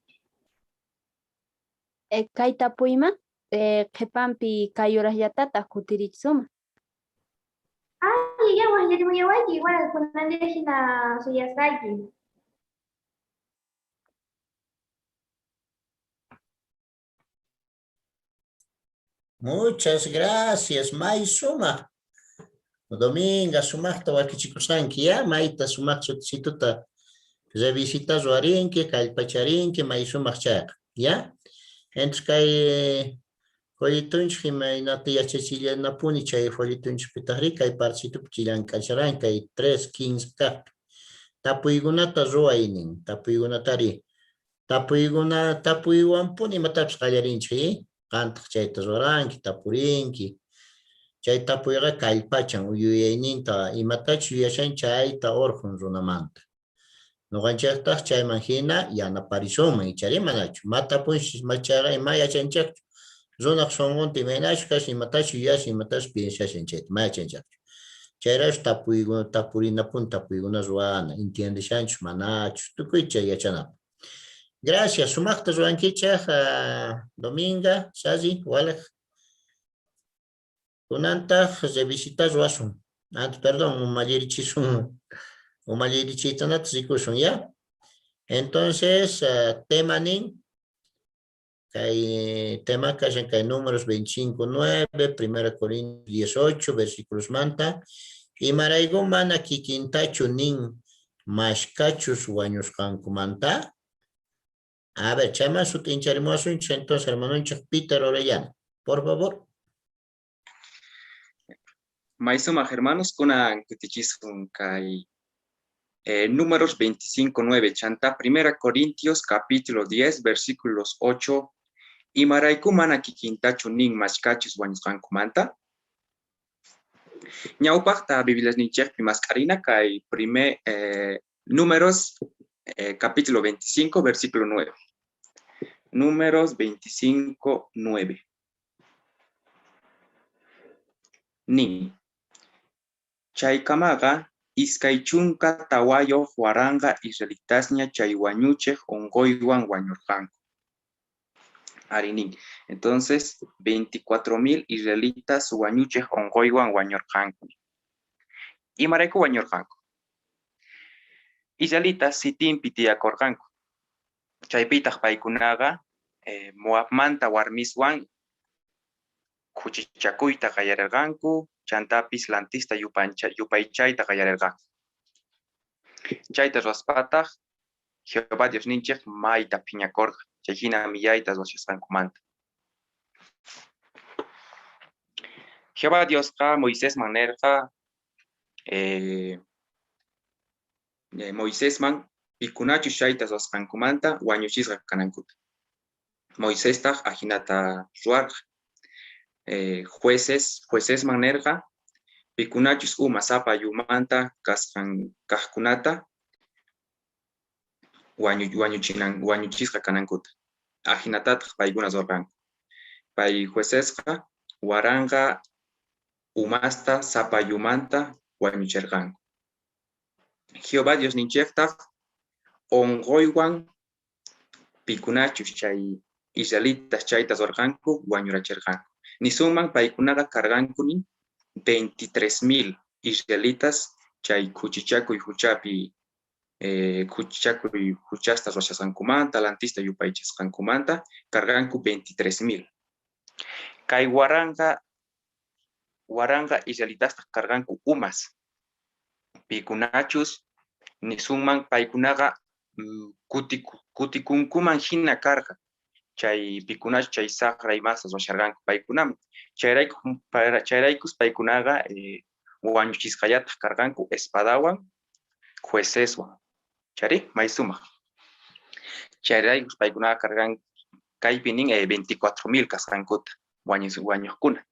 Kay tapuyman qhipanpi kay horasllatataj kutirichisuman. Ay, ya wajyarimuyawayki, igual kunan día jina suyasqayki. Muchas gracias, may sumaj. Dominga sumajta wakichikusqanki, ya, mayta sumaj sut'isituta revisita ruwarinki, kallpacharinki, may sumaj chayqa, ya. Entonces kay folletunchej imaynata yachachillanapuni chay folletunchejpitajrí kay parcitupi chillank'asharan kay 3:15 kajpi. Tapuykunata ruway nin, tapuykunatari. Tapuykuna, tapuywanpuni imatapis qallarinchej, ¿eh? Qantaq chayta ruwaranki, tapurinki. Chay tapuyqa kallpachan yuyayninta, imatachus yuyashan chayta urqhun runamanta. Noqanchejtaj chayman hina yanaparisunman, ichari manachu. Ma tapunchis, ma chayqa ima yachanchejchu. Runaq sunqunta imaynachus kashan, imatachus yuyashan, imatachus piensashan chayta, ma yachanchejchu. Chayrayku tapuykuna, tapurinapuni, tapuykuna ruwana, entiendeshanchus, manachus, tukuy chay yachanapaq. Gracias, sumaqta ruwankichej, Dominga, Sazi, Walej. Kunantaj revisita ruwasun. Ah, perdón, umallirichisun. Umallirichiytanata rikusun, ya? Entonces, tema nin, kay tema kashan kay números 25:9, 1 Corintios 18, versículos manta. Imarayku mana kikintachu nin mashkachus wañusqankumanta? A ver, chayman sut'incharimuwasunchis entonces, hermanonchik Peter Orellana, por favor. May sumaj hermanos, kunan kutichisun kay números 25:9, chanta 1 Corintios capítulo 10, versículos 8, imarayku mana kikintachu nin mashkachus wañusqankumanta? Ñawpaqta Bibliasninchejpi mask'arina kay primer números capítulo 25, versículo 9. Números 25:9. Nin. Chaykamaqa iskay chunka tawayuq waranqa israelitasña chay wañuchej onqoywan wañurqanku. Ari nin. Entonces, 24.000 israelitas wañuchej onqoywan wañurqanku. Imarayku wañurqanku? Israelitas sitimpi tiyakurqanku. Chaypitaq paykunaqa Moabmanta warmiswan khuchichakuyta qallarerqanku, chantapis lantista yupaychayta qallarerqanku. Chayta ruwaspataj Jehová Diosninchej mayta phiñakorqa chay jina millayta ruwashasqankumanta. Jehová Diosqa Moisesman nerqa Moisesman pikunachus chayta ruwasqankumanta wañuchisqa kanankuta. Moisestaj ajinata ruwarqa. Jueces, juecesman nerqa pikunachus uma sapa ayllumanta kasqan kajkunata wañuchisqa kanankuta. Ajinatataj paykuna ruwarqanku. Pay juecesqa 1000 umasta sapa ayllumanta wañucherqanku. Jehová Diosninchejtaj onqoywan pikunachus chay israelitas chayta ruwarqanku wañuracherqanku. Nisunman paykunaqa karqanku nin 23.000 israelitas chay khuchichakuy juchapi khuchichakuy juchasta ruwashasqankumanta, lantista yupaychasqankumanta karqanku 23.000. Kay 1000 israelitastaj karqanku umas, pikunachus nisunman paykunaqa kutikunkuman jina karqa, chay pikunachus chay sajra imasta ruwasharqanku paykunaman. Chayraykus paykunaqa wañuchisqallataj karqanku espadawan, jueceswan. Chayrí, may sumaj. Chayraykus paykunaqa karqanku, kaypi nin 24.000 kasqankuta wañojkuna.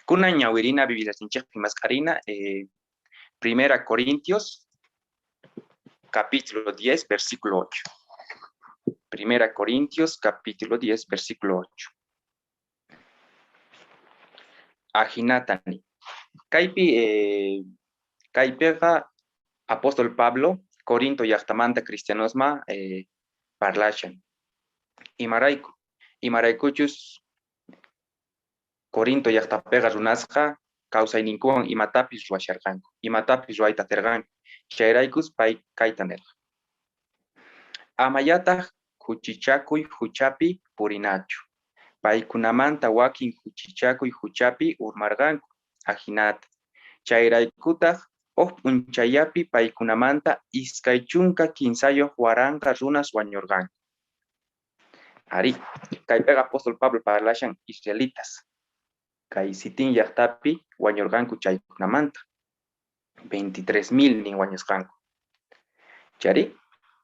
Kunan ñawirina Bibliasinchejpi mask'arina Primera Corintios capítulo 10, versículo 8. Primera Corintios capítulo 10, versículo 8. Ajinata ni. Kaypi kaypiqa apóstol Pablo Corinto llajtamanta cristianosma parlashan. Imarayku? Imaraykuchus Corinto llajtapeqa runasqa kawsayninkuwan imatapis ruwasharqanku, imatapis ruwayta aterqanku. Chayraykus pay kayta nerqa: Amallataj khuchichakuy juchapi purinachu. Paykunamanta wakin khuchichakuy juchapi urmarqanku, ajinata. Chayraykutaj uj p'unchayllapi paykunamanta 23,000 runas wañorqanku. Arí, kaypeqa apóstol Pablo parlashan israelitas kay Sitín llajtapi wañorqanku chaykunamanta. 23.000 nin wañusqanku. Chayrí,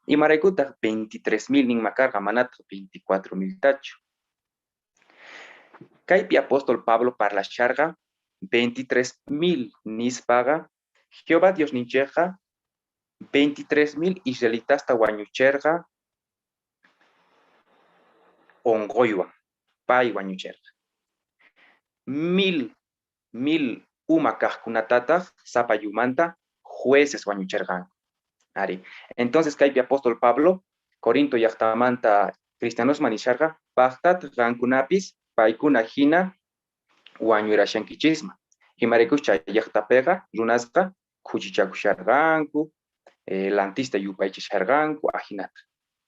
imaraykutaj 23.000 nin makarqa manataj 24.000tachu? Kaypi apóstol Pablo parlasharqa 23.000 nispaqa Jehová Diosninchejqa 23.000 israelitasta wañucherqa onqoywan, pay wañucherqa. Mil uma kajkunatataj sapa ayllumanta jueces wañucherqanku. Ari. Entonces kaypi apóstol Pablo Corinto llajtamanta cristianosman nisharqa, pajtat qankunapis paykuna jina wañurashankichisman. Imaraykuch chay llajtapeqa runasqa khuchichakusharqanku, lantista yupaychasharqanku, ajinata.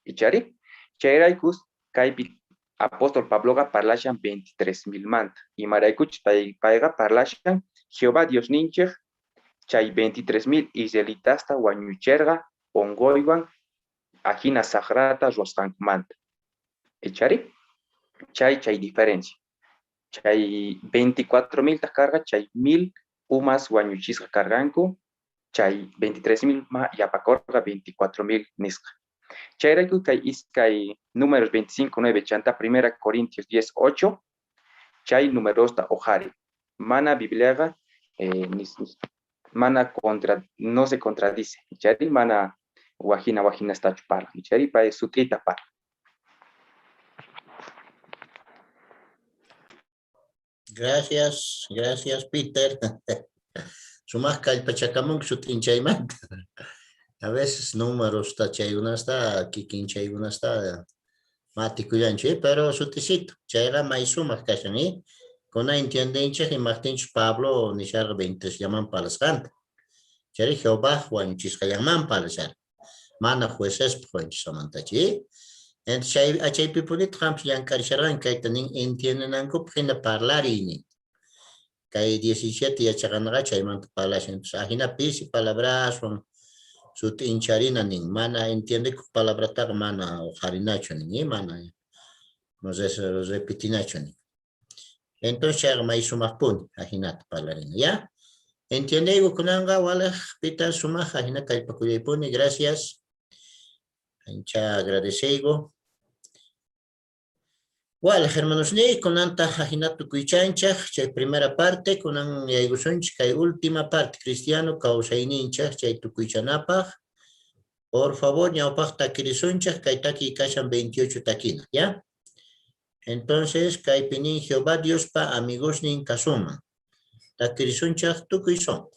Ichari? Chayraykus kaypi apóstol Pabloqa parlashan 23.000manta. Imaraykuch payqa parlashan Jehová Diosninchej chay 23.000 israelitasta wañucherqa onqoywan ajina sajrata ruwasqankumanta. Ichari? Chay diferencia. Chay 24.000 taj karqa, chay 1.000 umas wañuchisqa karqanku, chay 23.000 ma yapakorqa 24.000 nisqa. Chayrayku kay iskay números 25.9 chanta Primera Corintios 10.8, chay numerosta ojari. Mana Bibliaqa mana contra, no se contradice. Chayri mana wajina wajinastachu parlan. Chayri pay sut'ita parlan. Gracias, gracias Peter. Sumaj kallpachakamunki sut'inchaymanta. A veces númerosta chaykunasta, kikin chaykunasta matikullanchik, pero sut'isito. Chayqa may sumaj kashan, Kuna entiendenchej imajtinchus Pablo nisharqa 23llaman parlasqanta. Chayri Jehová wañuchisqallanman parlasharqa. Mana juecespaj wañuchisqamantachu, Entonces chay achaypipunitaq qampis llank'arisharqanki kayta nin entiendenankupaj jina parlariy nin. Kay 17 yachaqanaqa chaymanta parlashan. Entonces, ajina pisi palabraswan sut'incharina nin. Mana entiendekuq palabrataqa mana uqharinachu nin, mana repetinachu nin. Entonces chayqa may sumaqpuni ajinata parlarina, ya? Entiendeyku kunanqa walej pita sumaq ajina kallpakullaypuni, gracias. Ancha agradeceyku. Walej hermanosniy, kunantaq ajina tukuychanchej chay primera parte, kunan yaykusunchej kay última parte, cristiano kawsayninchej chay tukuychanapaj. Por favor, ñawpaj takirisunchej, kay takiy kashan 28 takina, ya? Entonces, kaypi nin Jehová Diospa amigosnin kasunman. Takirisunchej tukuy sonqo.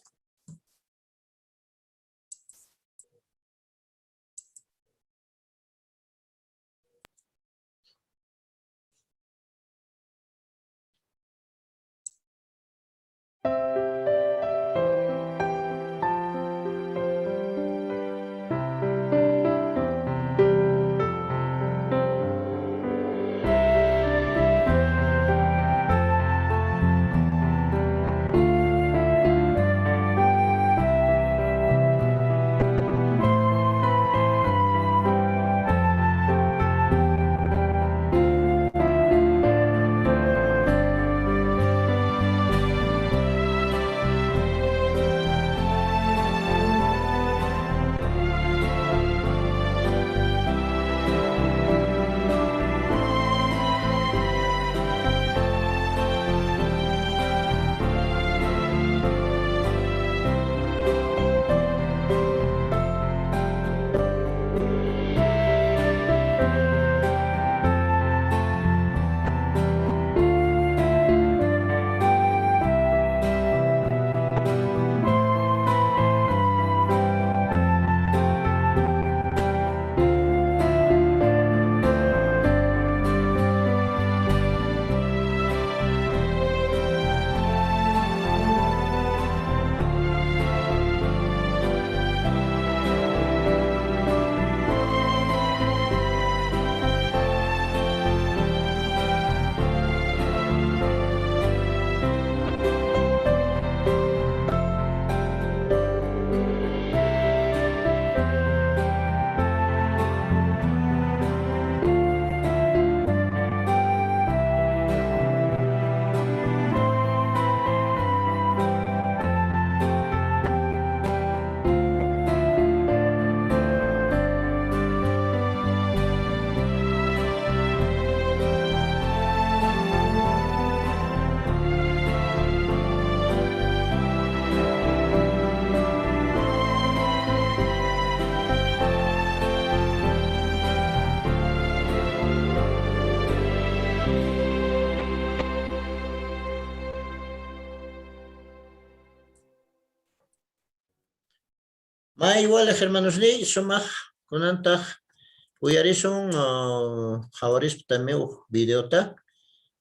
May walej hermanosniy, sumaq kunantaq uyarisun qhawarispa también uj videota,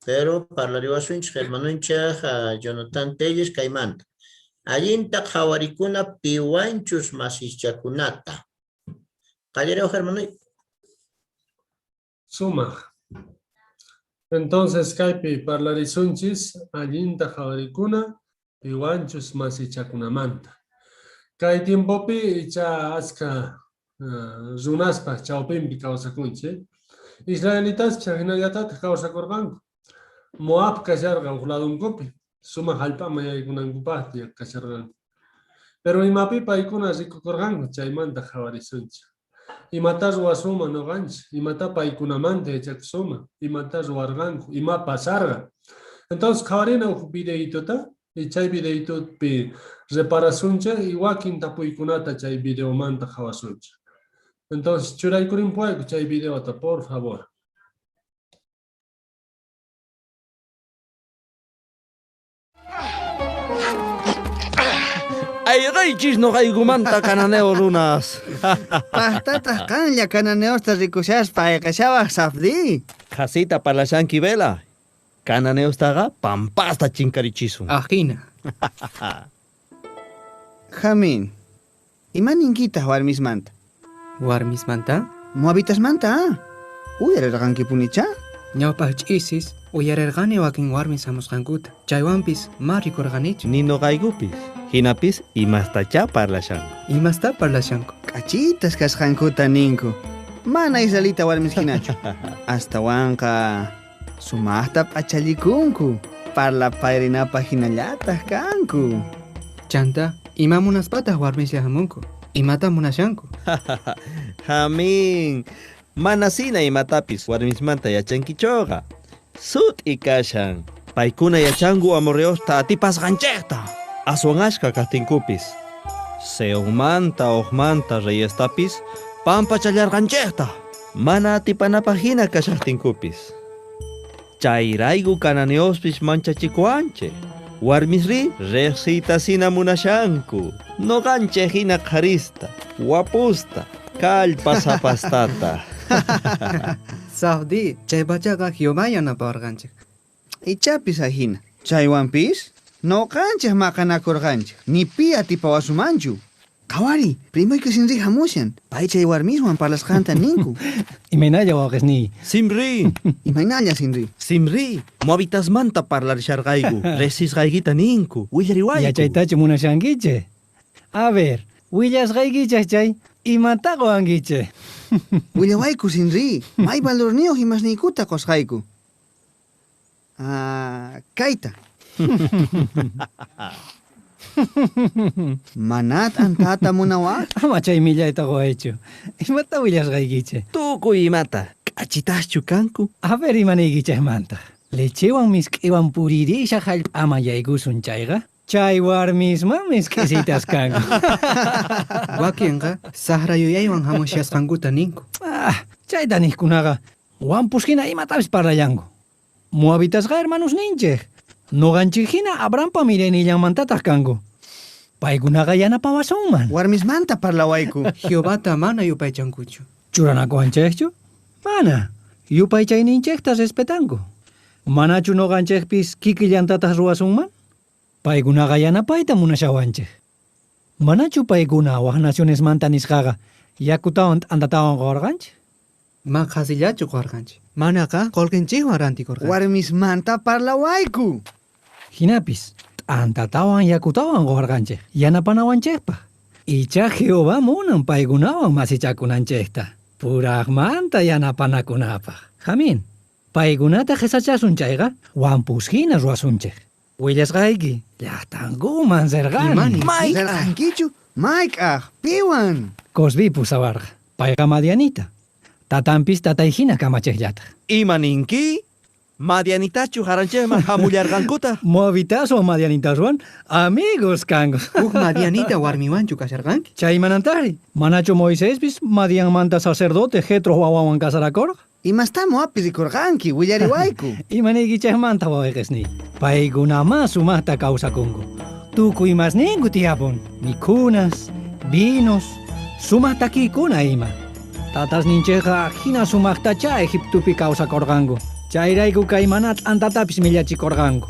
pero parlariwasunchik hermanonchej Jonathan Telles kaymanta. Allinta qhawarikuna piwanchus masichakunata. Qallariwaj hermanoy. Sumaq. Entonces kaypi parlarisunchis allinta qhawarikuna piwanchus masichakunamanta. Kay tiempopi icha achka runaspaj chawpinpi kawsakunchik. Israelitaspi ajinallatataq kawsakurqanku. Moab kasharqa uj ladunkupi, sumaq jallp'aman yaykunankupaqta kasharqanku. Pero imapi paykuna rikukurqanku chaymanta qhawarisunchik. Imata ruwasunman noqanchik, imata paykunamanta yachakusunman, imata ruwarqanku, ima pasarqa. Entonces qhawarina uj videitota y chay videitopi reparasunchik y wakin tapuykunata chay videomanta qhawasunchik. Entonces churaykurinpuwayku chay videota, por favor. Ayqaychis noqaykumanta cananeo runas. Pajtataq qanlla cananeosta rikushaspa ayqashawaj Safdi. Qhasita parlashanki Vela. Cananeostaqa pampasta chinkarichisun. Ajina. Jamin, ima ninkitaq warmismanta? Warmismanta? Moabitasmanta, ah? Uyarirqankipunicha? Ñawpaq ch'isis uyarerqani wakin warmis hamusqankuta. Chaywanpis ma rikurqanichu. Ni noqaykupis. Jinapis imastachá parlashanku. Imastá parlashanku. K'achitas kasqankuta ninku. Mana israelita warmis hinachu. Astawanqa sumaqta p'achallikunku. Parlapayrinapaq hinallataq kanku. Chanta, ima munaspataq warmislla hamunku? Imata munashanku? Jamin, manasina imatapis warmismanta yachankichoqa. Sut'i kashan. Paykuna yachanku amorreosta atipasqanchejta. Aswan ashka kajtinkupis. Seonmanta, Ogmanta, reyestapis pampachallarqanchejta. Mana atipanapaj hina kashajtinkupis. Chayrayku cananeospis manchachikuwanchej. Warmisri riqsiytasina munashanku. Noqanchej hina qharista, wapusta, kallpasapastata. Sabdi, chay pachaqa Jehová yanapawarqanchej. Ichapis ajina. Chaywanpis noqanchej maqanakurqanchej. Ni pi atipawasumanchu. Qhawari, primoyki Sinri hamushan. Pay chay warmiswan parlasqanta ninku. Imaynalla wawqisniy. Simri. Imaynalla Sinri. Simri, moabitasmanta parlarisharqayku. Riqsisqaykita ninku. Willariwayku. Yachaytachu munashankichej? A ver, willasqaykichej chay, imata qowankichej? Willawayku Sinri, may valorniyuq imasniykuta qusqayku. Ah, kayta. Mana t'antata munawaq? Ama chay millayta quwaychu. Imata willasqaykichej? Tukuy imata. K'achitaschu kanku? A ver imaniykichejmanta. Lechewan misk'iwan puririshaj hallp'aman yaykusun chayqa, chay warmisman misk'isitas kanku. Wakinqa saqra yuyaywan hamushasqankuta ninku. Ah, chayta niqkunaqa wampus hina imatapis parlallanku. Moabitasqa hermanosninchej. Noqanchej hina Abrahampa miraynillanmantataq kanku. Paykunaqa yanapawasunman. Warmismanta parlawayku. Jehovata mana yupaychankuchu. Churanakuwanchejchu? Mana. Yupaychayninchejta respetanku. Manachu noqanchejpis kikillantataq ruwasunman? Paykunaqa yanapayta munashawanchej. Manachu paykuna waj nacionesmanta nisqaqa yakutawan t'antatawan quwarqanchej? Ma qhasillachu quwarqanchej. Manaqa qullqinchikwan rantikurqanchej. Warmismanta parlawayku. Jinapis t'antatawan yakutawan quwarqanchej yanapanawanchejpaq. Icha Jehová munan paykunawan masichakunanchejta. Puraqmanta yanapanakunapaq. Jamin, paykunata qhisachasun chayqa wampus hina ruwasunchej. Willasqayki, llaqtankuman rirqani. Rirqankichu? Mayk'aq, piwan? Cosbi pusawarqa. Payqa madianita. Tatanpis tatay hina kamachejllataq. Ima ninki? Madianitachu haranchejman hamullarqankuta? Moabitaswan madianitaswan amigos kanku. Huk madianita warmiwanchu kasharqanki? Chaymanantari, manachu Moisespis Madianmanta sacerdote Jetro wawanwan casarakorqa? Imastá Moabpi rikurqanki, willariwayku. Imaniykichejmanta wawqisniy. Paykunamá sumaqta kawsakunku. Tukuy imasninku tiyapun. Mikhunas, vinos, sumaq takiykuna ima. Tatasninchejqa hina sumaqtachá Egiptopi kawsakurqanku. Chayrayku kay mana t'antatapis millachikurqanku.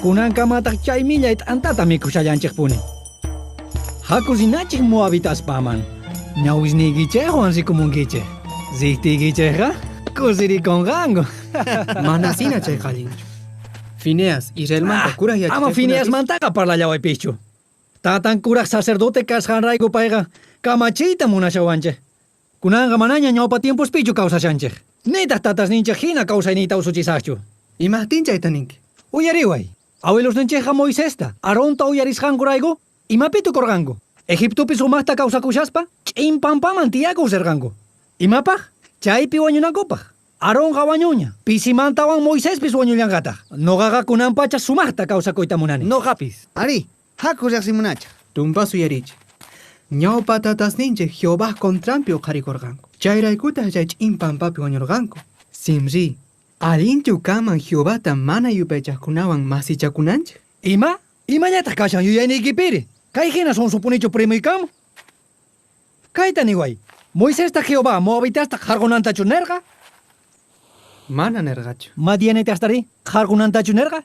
Kunankamataq chay millay t'antata mikhushallanchejpuni. Haku rinachej moabitaspaman. Ñawisniykichejwan rikumunkichej. Riqtiykichejqa kusirikunqanku. Manasina chayqa allinchu. Fineas, Israelmanta kuraj Ama yachachejkunapis Fineasmantaqa parlallawaypischu. Tatan kuraj sacerdote kasqanrayku payqa kamachiyta munashawanchej. Kunanqa manaña ñawpa tiempospichu kawsashanchej. Nitaq tatasninchej hina kawsayniyta usuchisaqchu. Imajtin chayta ninki? Uyariway. Abuelosninchejqa Moisesta, Aaronta uyarisqankurayku, imapi tukurqanku. Egiptopi sumaqta kawsakushaspa, ch'in pampaman tiyakuq rirqanku. Imapaq? Chaypi wañunankupaq. Aaronqa wañuña, pisimantawan Moisespis wañullanqataq. Noqaqa kunanpacha sumaqta kawsakuyta munani. Noqapis. Ari, haku riqsimunachej. Tumpa suyarichej. Ñawpa tatasninchej Jehovaj contranpi uqharikurqanku. Chayraykutaq chay ch'in pampapi wañurqanku. Simri, allinchu kanman Jehovata mana yupaychaqkunawan masichakunanchej? Ima? Imallataq kashan yuyayniykipiri? Kay hina sonsupunichu primuykamu? Kayta niway, Moisesta Jehová moabitasta qarqunantachu nerqa? Mana nerqachu. Madianitastari qarqunantachu nerqa?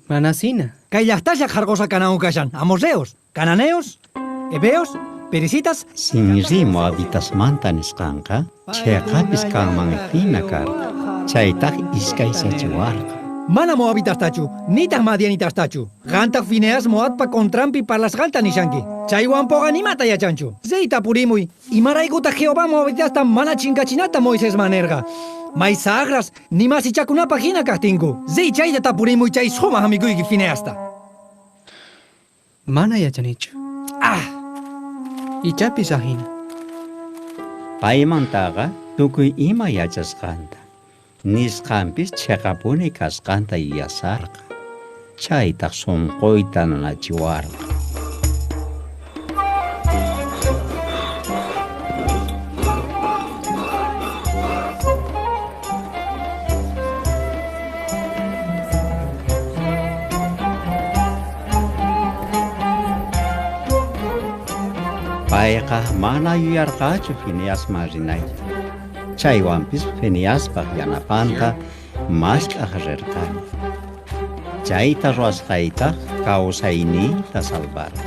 Manasina. Kay llaqtaslla qarqusqa kananku kashan, amorreos, cananeos, heveos, perisitas. Sinri moabitasmanta nisqanqa chhiqapis kanman hina karqa. Chaytaj iskaychachiwarqa. Mana moabitastachu, nitaj madianitastachu. Qantaj Fineas Moabpa contranpi parlasqanta nishanki. Chaywanpoqa nimata yachanchu. Riy tapurimuy, imaraykutaj Jehová moabitasta mana chinkachinata Moisesman nerqa. May sajras, ni masichakunapaj jina kajtinku. Riy chayta tapurimuy chay sumaj amiguyki Fineasta. Mana yachanichu. Ah! Ichapis ajina. Paymantaqa tukuy ima yachasqanta, nisqanpis cheqapuni kasqanta yuyasarqa. Chaytaj sunquyta nanachiwarqa. Payqa mana yuyarqachu Fineasman rinayta. Chaywanpis Fineaspaj yanapanta mask'aj rirqani. Chayta ruwasqaytaj kawsayniyta salvarqa.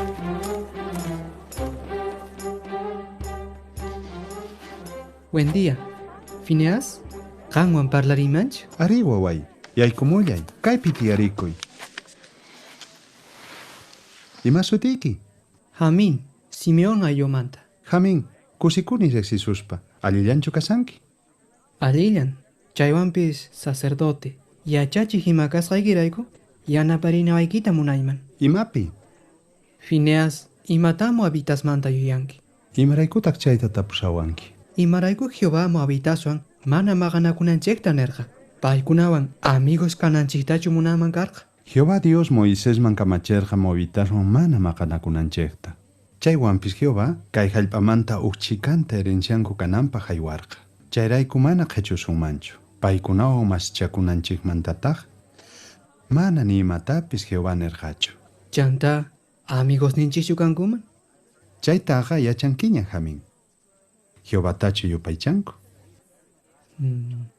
Buen día. Fineas, qanwan parlarinmanchu? Arí, waway, yaykumullay, kaypi tiyarikuy. Ima sutiyki? Jamín, Simeón ayllumanta. Jamín, kusikuni riqsisuspa. Allillanchu kashanki? Allillan, chaywanpis sacerdote, yachachiq ima kasqaykirayku yanaparinawaykita munayman. Imapi? Fineas, imatá moabitasmanta yuyanki? Imaraykutaq chayta tapushawanki? Imarayku Jehová moabitaswan mana maqanakunanchikta nerqa. Paykunawan amigos kananchiktachu munanman karqa. Jehová Dios Moisesman kamacherqa moabitaswan mana maqanakunanchikta. Chaywanpis Jehová kay hallp'amanta uj chhikanta herencianku kananpaq haywarqa. Chayrayku mana qhichusunmanchu. Paykunawan masichakunanchikmantataq mana ni imatapis Jehová nerqachu. Chantá, amigosninchikchu kankuman? Chaytaqa yachankiña, Jamín. Jehovatachu yupaychanku?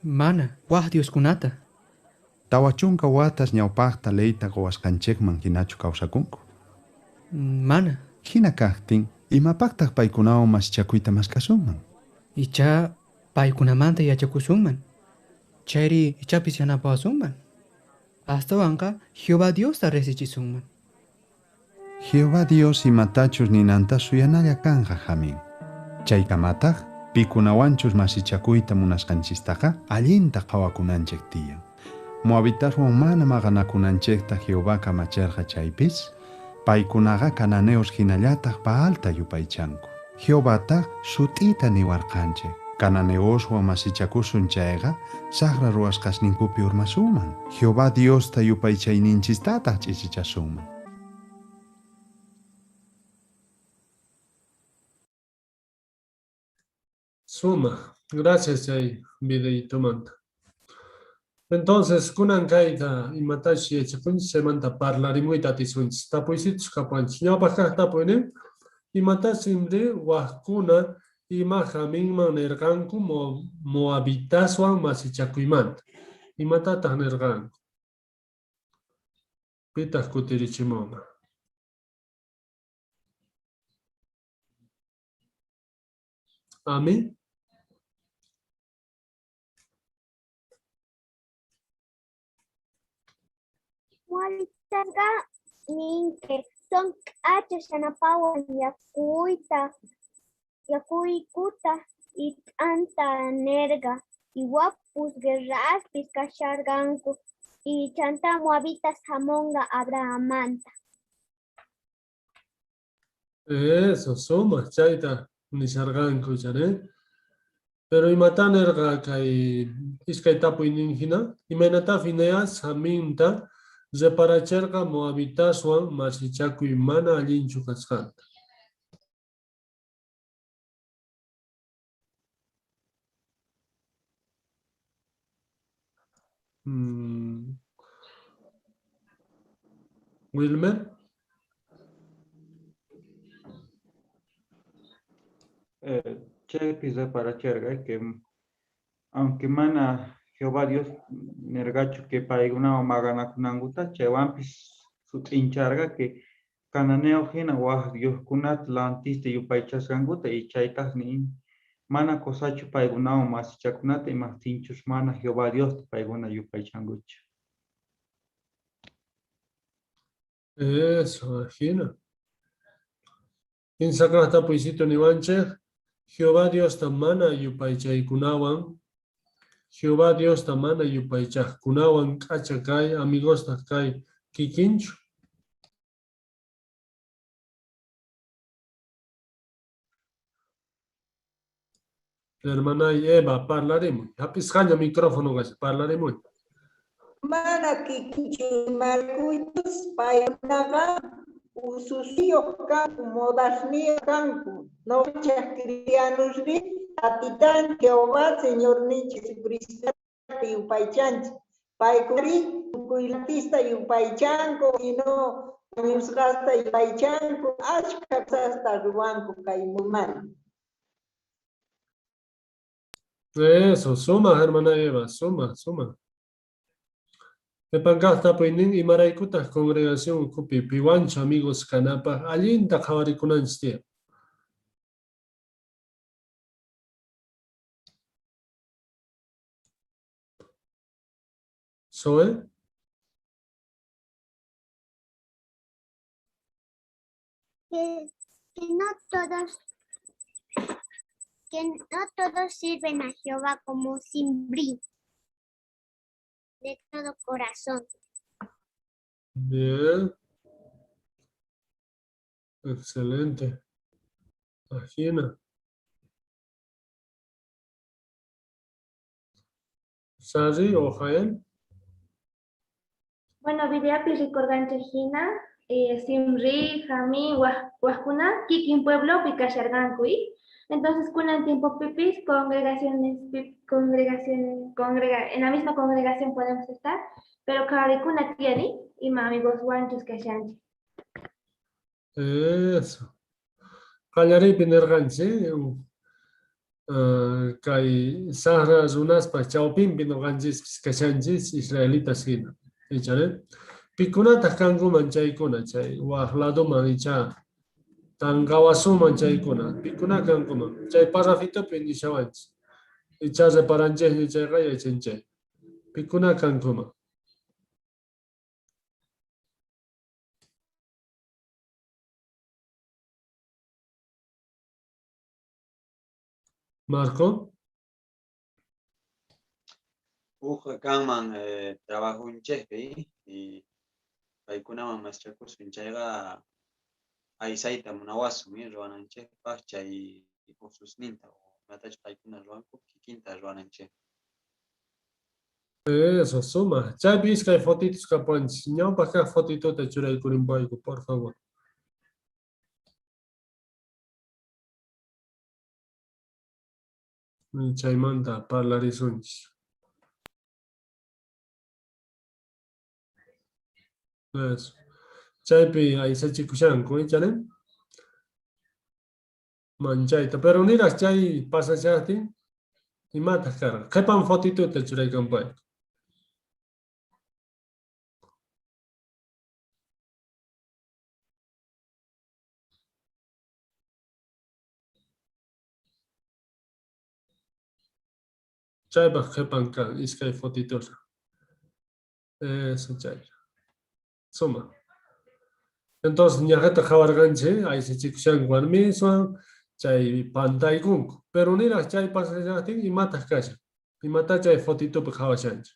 Mana, waj dioskunata. 40 watas ñawpaqta leyta quwasqanchikman hinachu kawsakunku? Mana. Hina kaqtin, imapaqtaq paykunawan masichakuyta mask'asunman? Ichá paykunamanta yachakusunman. Chayri ichapis yanapawasunman. Astawanqa Jehová Diosta riqsichisunman. Jehová Dios imatachus ninanta suyanalla kanqa, Jamín. Chaykamataq pikunawanchus masichakuyta munasqanchistaqa allinta qhawakunanchik tiyan. Moabitaswan mana maqanakunanchikta Jehová kamacherqa chaypis, paykunaqa cananeos hinallataq Baalta yupaychanku. Jehovataq sut'ita niwarqanchik. Cananeoswan masichakusun chayqa saqra ruwasqasninkupi urmasunman. Jehová Diosta yupaychayninchistataq ch'ichichasunman. Suma, gracias chay videitumanta. Entonces, kunan kayta imatash yachakunchis chaymanta parlarimuyta atisunchis. Tapuysichus kapuwanchis. Ñawpaq kaq tapuy nin, imatash Simri wajkuna ima Jaminman nerqanku moabitaswan masichakuymanta. Imatataq nerqanku? Pitaq kutirichimunman? Ami? Moabitasqa ninke son k'achas yanapawan yakuyta, yakuykuta y t'anta nerqa y wapus guerraspis kasharqanku y chantá moabitas jamonqa Abrahammanta. Eso, suma, chayta nisharqanku chare. Pero imata nerqa kay iskay tapuynin hina, imaynata Fineas Jaminta reparacherqa moabitaswan masichakuy mana allinchu kasqanta. Wilmer. Chaypi reparacherqa que aunque mana Jehová Dios nerqachu que paykunawan maqanakunankuta, chaywanpis sut'incharqa que cananeo hina waj dioskunata lantista yupaychasqankuta y chaytaj nin Mana kusachu paykunawan masichakunata imajtinchus mana Jehová Diosta paykuna yupaychankuchu. Eso, ajina. Kinsa kaj tapuysitu niwanchej, Jehová Diosta mana yupaychaykunawan, Jehová Diosta mana yupaychajkunawan k'acha kay, amigostaj kay kikinchu? Hermanay Eva, parlarimuy. Hap'isqaña micrófono kashan, parlarimuy. Mana kikinchu imaraykuchus paykunaqa ususiyoj kanku, modasniyoj kanku. Noqanchej cristianosrí Tatitanchej Jehová Señorninchej Jesucristota yupaychanchej. Paykunarí tukuy latista yupaychanku, sino wañusqasta yupaychanku, ashkha cosasta ruwanku kay mundumanta. Eso, sumaj, hermana Eva, sumaj, sumaj. Qhepan kaj tapuynin, imaraykutaj congregación ukhupi piwanchu amigos kanapaj allinta qhawarikunanchis tiyan? Zoe? Que no todos que no todos sirven a Jehová como Zimri de todo corazón. Bien. Excelente. Ajina. Sari o Jael. Bueno, videopi rikorqanchej hina, Zimri, Jamín, wajkuna, kikin pueblopi kasharqanku, y entonces kunan tiempopipis congregaciones, congregaciones, congrega, en la misma congregación podemos estar, pero qharikuna tiyan, ima amigos wanchus kashanchej. Eso. Qallariypi nerqanchis, kay sajra runaspa chawpinpi noqanchispis kashanchis israelitas hina. Icha, Pikunataj kankuman chaykuna, chay waj ladoman icha tanqawasuman chaykuna, pikuna kankuman. Chay parrafitopi nishawanchis. Icha reparanchejña chayqa yachanchay. Pikuna kankuman. Marco. Ujqa kanman trabajunchejpi y paykunawan masichakusun chayqa aysayta munawasun ruwananchejpaj chay ususninta imatachus paykuna ruwanku kikinta ruwananchej. Eso, suma. Chaypi iskay fotitos kapuwanchis. Ñawpaj kaj fotitota churaykurinpayku, por favor. Chaymanta parlarisunchis. Eso. Chaypi aysachikushanku, icha Manchayta. Pero niraj chay pasashajtin, imataj karqa? Qhepan fotituta churaykanpayku. Chaypaj qhepan kan iskay fotituta. Eso chay. Suma. Entonces ñaqata qhawarqanchis, aysachikushanku warmiswan, chay pantaykunku. Pero niraj chay pasashajtin imataj kashan? Imata chay fotitupi qhawashanchis?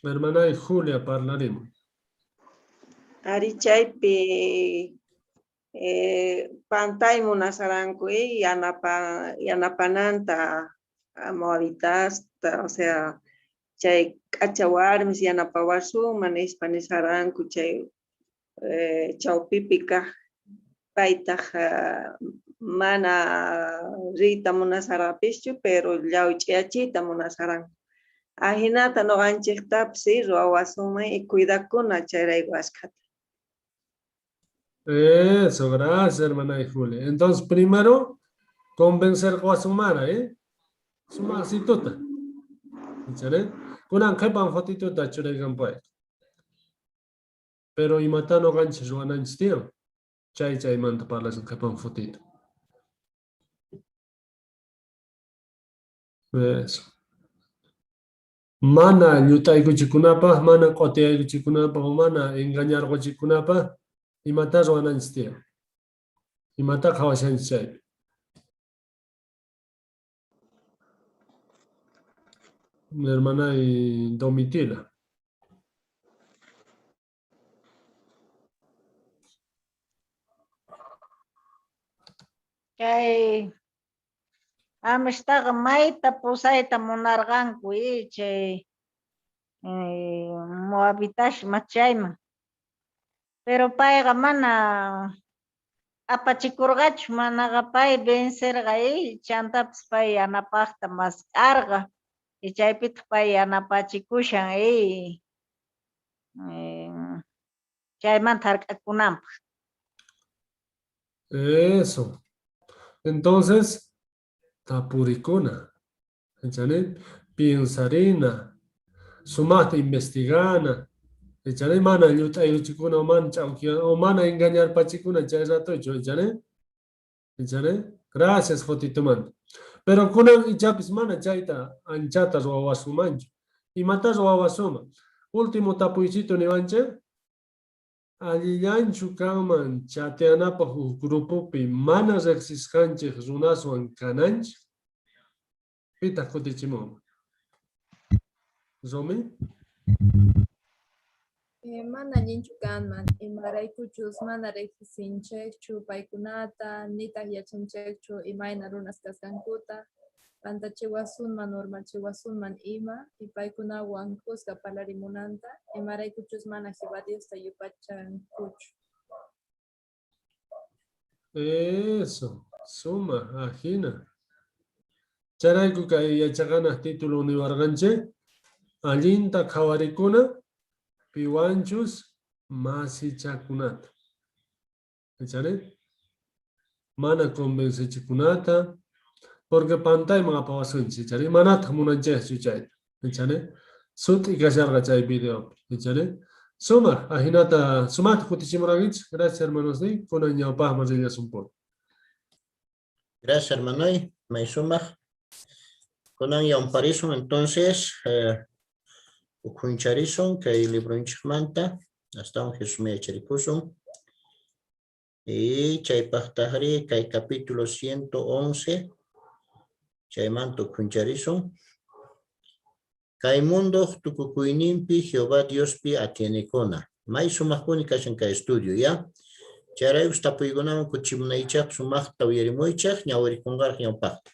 Hermanay Julia parlarimuy. Ari chaypi pantay munasaranku yanapananta moabitasta, o sea, chay k'acha warmis yanapawasunman nispa nisaranku chay chawpipi kaj paytaj mana riyta munasarqapischu, pero llawch'iyachiyta munasaranku. Ajinata noqanchejtapis ruwawasunman y cuidakuna chayrayku ashkhata. Eso, gracias, hermana Julia. Entonces, primero, convencer a su mara, ¿eh? Sumaqsituta. Kunan qhipan fotituta churaykanpuwayku. Pero imatá noqanchis ruwananchis tiyan? Chay chaymanta parlashan qhipan fotito. Eso. Mana llut'aykuchikunapaj, mana q'otiyaykuchikunapaj, o mana engañarqochikunapaj, imatá ruwananchis tiyan? Imatá qhawashanchis chaypi? Hermana Domitila. Chay amistaqa mayta pusayta munarqanku chay moabitasman chayman. Pero payqa mana apachikurqachu, manaqa pay vencerqa chantapis pay yanapaqta mask'arqa y chaypitaq pay yanapachikushan chaymanta hark'akunanpaq. Eso. Entonces, tapurikuna. Echani, piensarina, sumaqta investigana. Echani, mana llut'aykuchikuna o mana ch'awkiya o mana engañarpachikuna chay ratochu, echani. Echani, gracias fotitumanta. Pero kunan ichapis mana chayta anchata ruwawasunmanchu. Imata ruwawasunman? Último tapuychito niwanchik. Allillanchu kanman chateanapaj uj grupopi mana riqsisqanchik runaswan kananchik? Pitaq kutichimunman? Romy? Mana allinchu kanman, imaraykuchus mana riqsinchejchu paykunata, nitaj yachanchejchu imayna runas kasqankuta, pantachiwasunman, urmachiwasunman ima, y paykunawan khuska parlarimunanta, imaraykuchus mana Jehová Diosta yupaychankuchu. Eso, suma, ajina. Chayrayku kay yachaqanaj título niwarqanchik, allinta qhawarikuna piwanchus masichakunata. Echari? Mana convencechikunata, porque pantayman apawasunchik, echari? Manataq munanchikchu chayta, echari? Sut'i kasharqa chay videopi, echari? Sumaq, ajinata sumaqta kutichimurankichik. Gracias, hermanos, kunan ñawpaqman rillasunpuni. Gracias, hermanoy. May sumaq. Kunan yamparisun, entonces, ukhuncharisun kay libronchikmanta, astawan Jesusman yacharikusun. Y chaypaqtaqri kay capítulo 111, chaymanta ukhuncharisun. Kay mundoq tukukuyninpi Jehová Diospi atienekuna. May sumaqpuni kashan kay estudio, ya? Chayraykus tapuykunaman kutichimunaychaq sumaqta uyarimuychaq, ñawirikunqaraq ñawpaqta.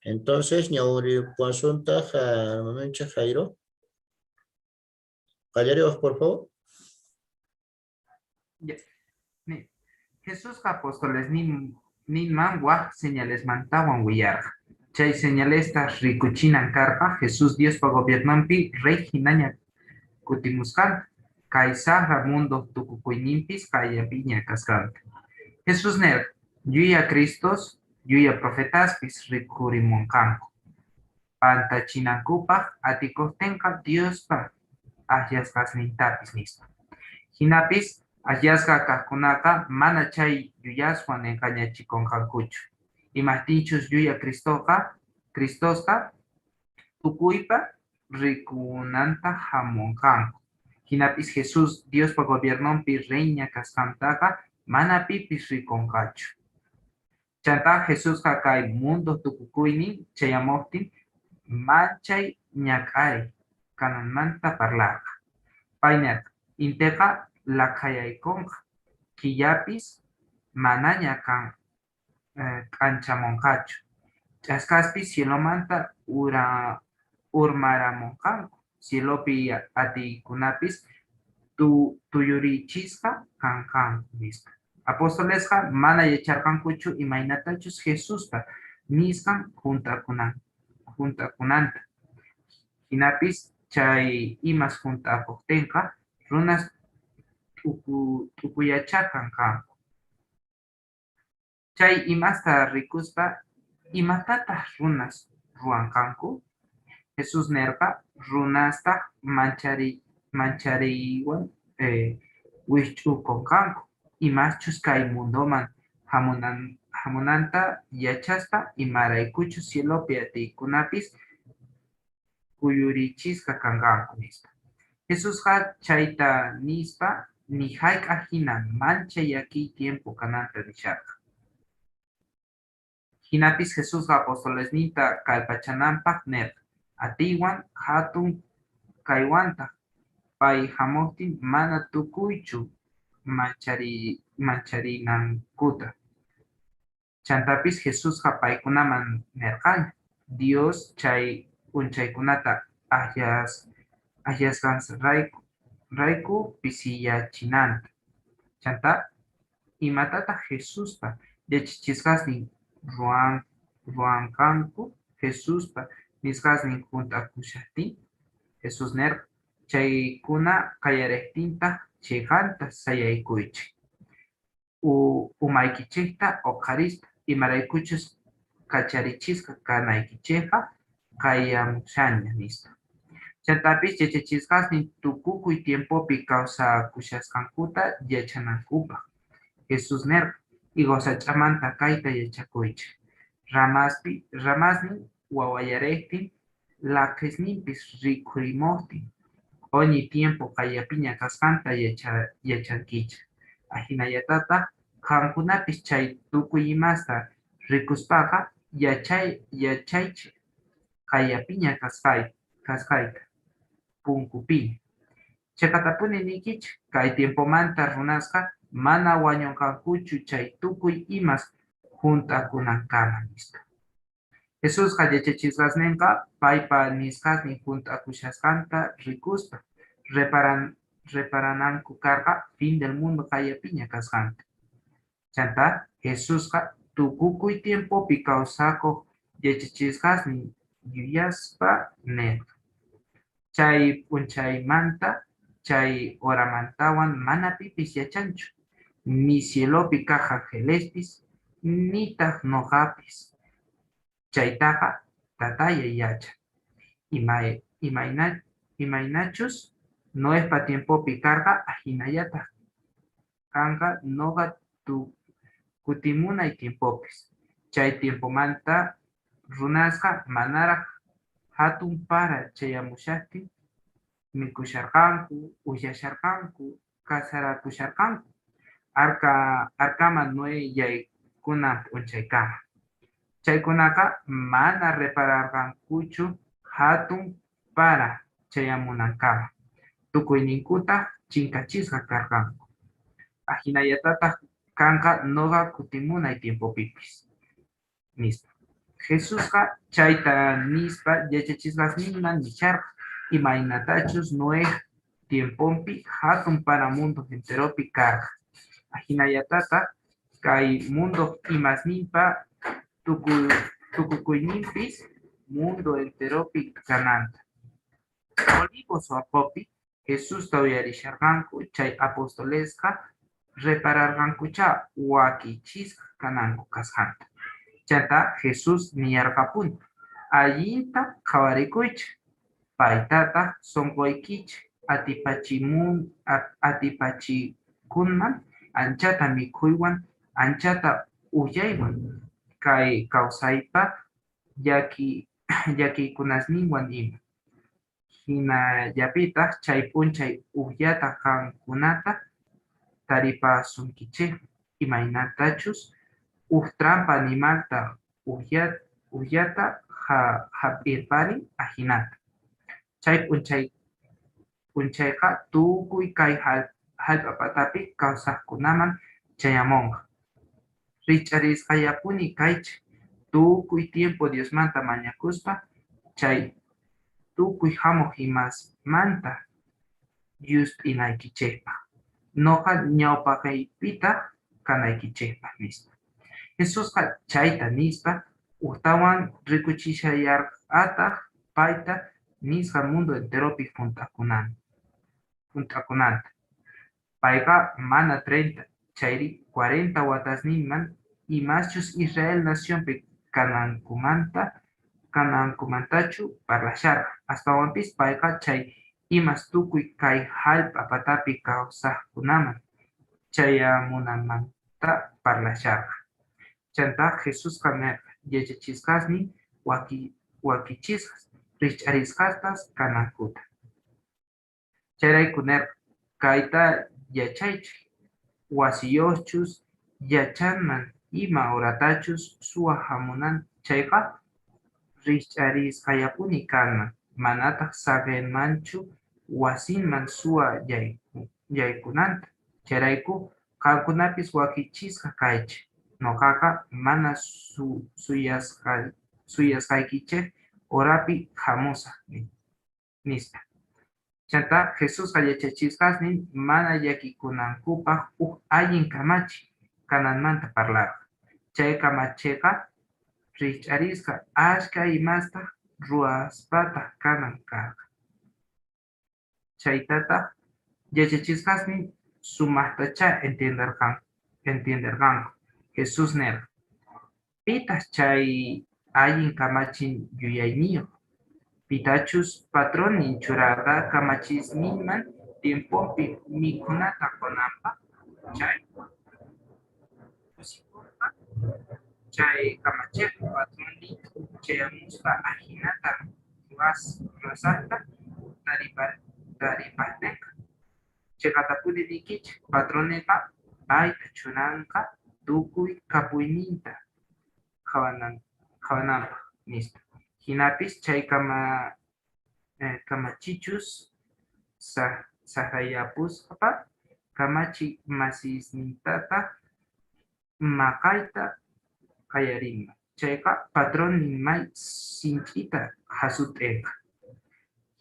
Entonces, ñawiripuwasuntaq, hermanonchik Jairo. Qallariwaq, por favor. Ya. Ni. Jesusqa apostolesninman waj señalesmantawan willarqa. Chay señalesta rikuchinan karqa Jesús Diospa gobiernonpi rey jinaña kutimusqanta, kay sajra mundo tukukuyninpis qayllapiña kasqanta. Jesús nerqa, llulla Cristos, llulla profetaspis rikhurimonqanku. Pantachinankupaj atikojtenqa Diospa ajllasqasnintapis nispa. Jinapis ajllasqa kajkunaqa mana chay llullaswan engañachikonqankuchu. Imajtinchus llulla Cristosqa tukuypa rikunanta jamonqanku. Jinapis Jesús Diospa gobiernonpi reyña kasqantaqa mana pipis rikonqachu. Chantá Jesusqa kay mundo tukukuynin chayamojtin manchay ñak'ariy kananmanta parlarqa. Pay nerqa, inteqa laqhayaykonqa, killapis manaña k'anchamonqachu, ch'askaspis cielomanta urmaramonqanku, cielopi atiykunapis tuyurichisqa kanqanku, nispa. Apostolesqa mana yacharqankuchu imaynatachus Jesuspa nisqan junt'akunanta. Jinapis chay imas junt'akojtenqa runas t'ukuyachá kanqanku. Chay imasta rikuspa, imatataj runas ruwanqanku? Jesús nerqa runastaj manchariywan wijch'ukonqanku, imaschus kay mundoman jamunanta yachaspa, imaraykuchus cielopi atiykunapis kuyurichisqa kanqanku, nispa. Jesusqa chayta nispa ni jayk'aj jina manchay llakiy tiempo kananta nisharqa. Jinapis Jesusqa apostolesninta kallpachananpaj nerqa, atiywan jatun kaywantaj pay jamojtin mana tukuychu mancharinankuta. Chantapis Jesusqa paykunaman nerqaña, Dios chay p'unchaykunata ajllasqanrayku pisiyachinanta. Chantá, imatataj Jesuspa yachachisqasnin ruwanqanku Jesuspa nisqasnin junt'akushajtin? Jesús nerqa, chaykuna qallarejtintaj cheqanta sayaykuychej, umaykichejta oqharispa, imaraykuchus kacharichisqa kanaykichejqa qayamushanña, nispa. Chantapis yachachisqasnin tukukuy tiempopi kawsakushasqankuta yachanankupaj, Jesús nerqa, higo sach'amanta kayta yachakuychej, ramasnin wawayarejtin, laqhesninpis rikhurimojtin, q'oñi tiempo qayllapiña kasqanta yachankichej. Ajinallatataj qankunapis chay tukuy imasta rikuspaqa yachaychej qayllapiña kasqayta, punkupiña. Cheqatapuni niykichej, kay tiempomanta runasqa mana wañonqankuchu chay tukuy imas junt'akunankama, nispa. Jesusqa yachachisqasnenqa paypa nisqasnin junt'akushasqanta rikuspa reparananku karqa fin del mundo qayllapiña kasqanta. Chantá Jesusqa tukukuy tiempopi kawsakoj yachachisqasnin yuyaspa nerqa, chay p'unchaymanta, chay horamantawan mana pipis yachanchu, ni cielopi kaj angelespis, nitaj noqapis. Chaytaqa Tataya yachan. Imaynachus Noejpa tiempopi karqa, ajinallataj kanqa noqa kutimunay tiempopis. Chay tiempomanta runasqa manaraj jatun para chayamushajtin mikhusharqanku, ujyasharqanku, casarakusharqanku, arcaman Noé yaykunan p'unchaykama. Chaykunaqa mana repararqankuchu jatun para chayamunankama, tukuyninkutaj chinkachisqa karqanku. Ajinallatataj kanqa noqa kutimunay tiempopipis, nispa. Jesusqa chayta nispa yachachisqasninman nisharqa, imaynatachus Noej tiemponpi jatun para mundo enteropi karqa. Ajinallatataj kay mundo imasninpa tukukuyninpis mundo enteropi kananta. Olivos orqopi Jesusta uyarisharqanku chay apostolesqa repararqankuchá wakichisqa kananku kasqanta. Chantá Jesús niyarqapuni, allinta qhawarikuychej, paytataj sonqoykichej atipachikunman anchata mikhuywan, anchata ujyaywan, kay kawsaypa llakiykunasninwan ima. Jinallapitaj chay p'unchay ujllata qankunata taripasunkichejman, imaynatachus uj trampa animalta ujllata jap'irparin ajinata. Chay p'unchayqa tukuy kay jallp'a patapi kawsajkunaman chayamonqa. Rijch'arisqallapuni kaychej, tukuy tiempo Diosmanta mañakuspa, chay tukuy jamoj imasmanta llusp'inaykichejpaj, noqa ñawpaqeypitaj kanaykichejpaj, nispa. Jesusqa chayta nispa ujtawan rikuchishallarqataj payta nisqa mundo enteropi junt'akunanta. Payqa mana 30 chayri 40 watasninman imaschus Israel nacionpi kanankumanta kanankumantachu parlasharqa. Astawanpis payqa chay imas tukuy kay jallp'a patapi kawsajkunaman chayamunanmanta parlasharqa. Chantá Jesusqa nerqa yachachisqasnin wakichisqas, rijch'arisqastaj kanankuta. Chayrayku nerqa, kayta yachaychej, wasiyojchus yachanman ima horatachus suwa jamunanta chayqa, rijch'arisqallapuni kanman, manataj saqenmanchu wasinman suwa yaykunanta. Chayrayku qankunapis wakichisqa kaychej, noqaqa mana suyasqaykichej horapi jamusaj, nispa. Chantá Jesusqa yachachisqasnin mana llakikunankupaj uj allin kamachi kananmanta parlarqa. Chay kamacheqa rijch'arisqa, ashkha imasta ruwaspataj kanan karqa. Chaytataj yachachisqasnin sumajtachá entienderqanku. Jesús nerqa: Pitaj chay allin kamachin yuyayniyoj, pitachus patronnin churarqa kamachisninman tiemponpi mikhunata qonanpaj, chay? Kusikonqa chay kamacheqa patronnin chayamuspa ajinata ruwashajta taripajtenqa. Cheqatapuni niykichej, patronenqa payta churanqa tukuy kapuyninta qhawananpaj, nispa. Jinapis chay kamachichus sajrayapuspa kamachi masisnintataj maqayta qallarinman chayqa, patronnin may sinch'ita jasut'enqa.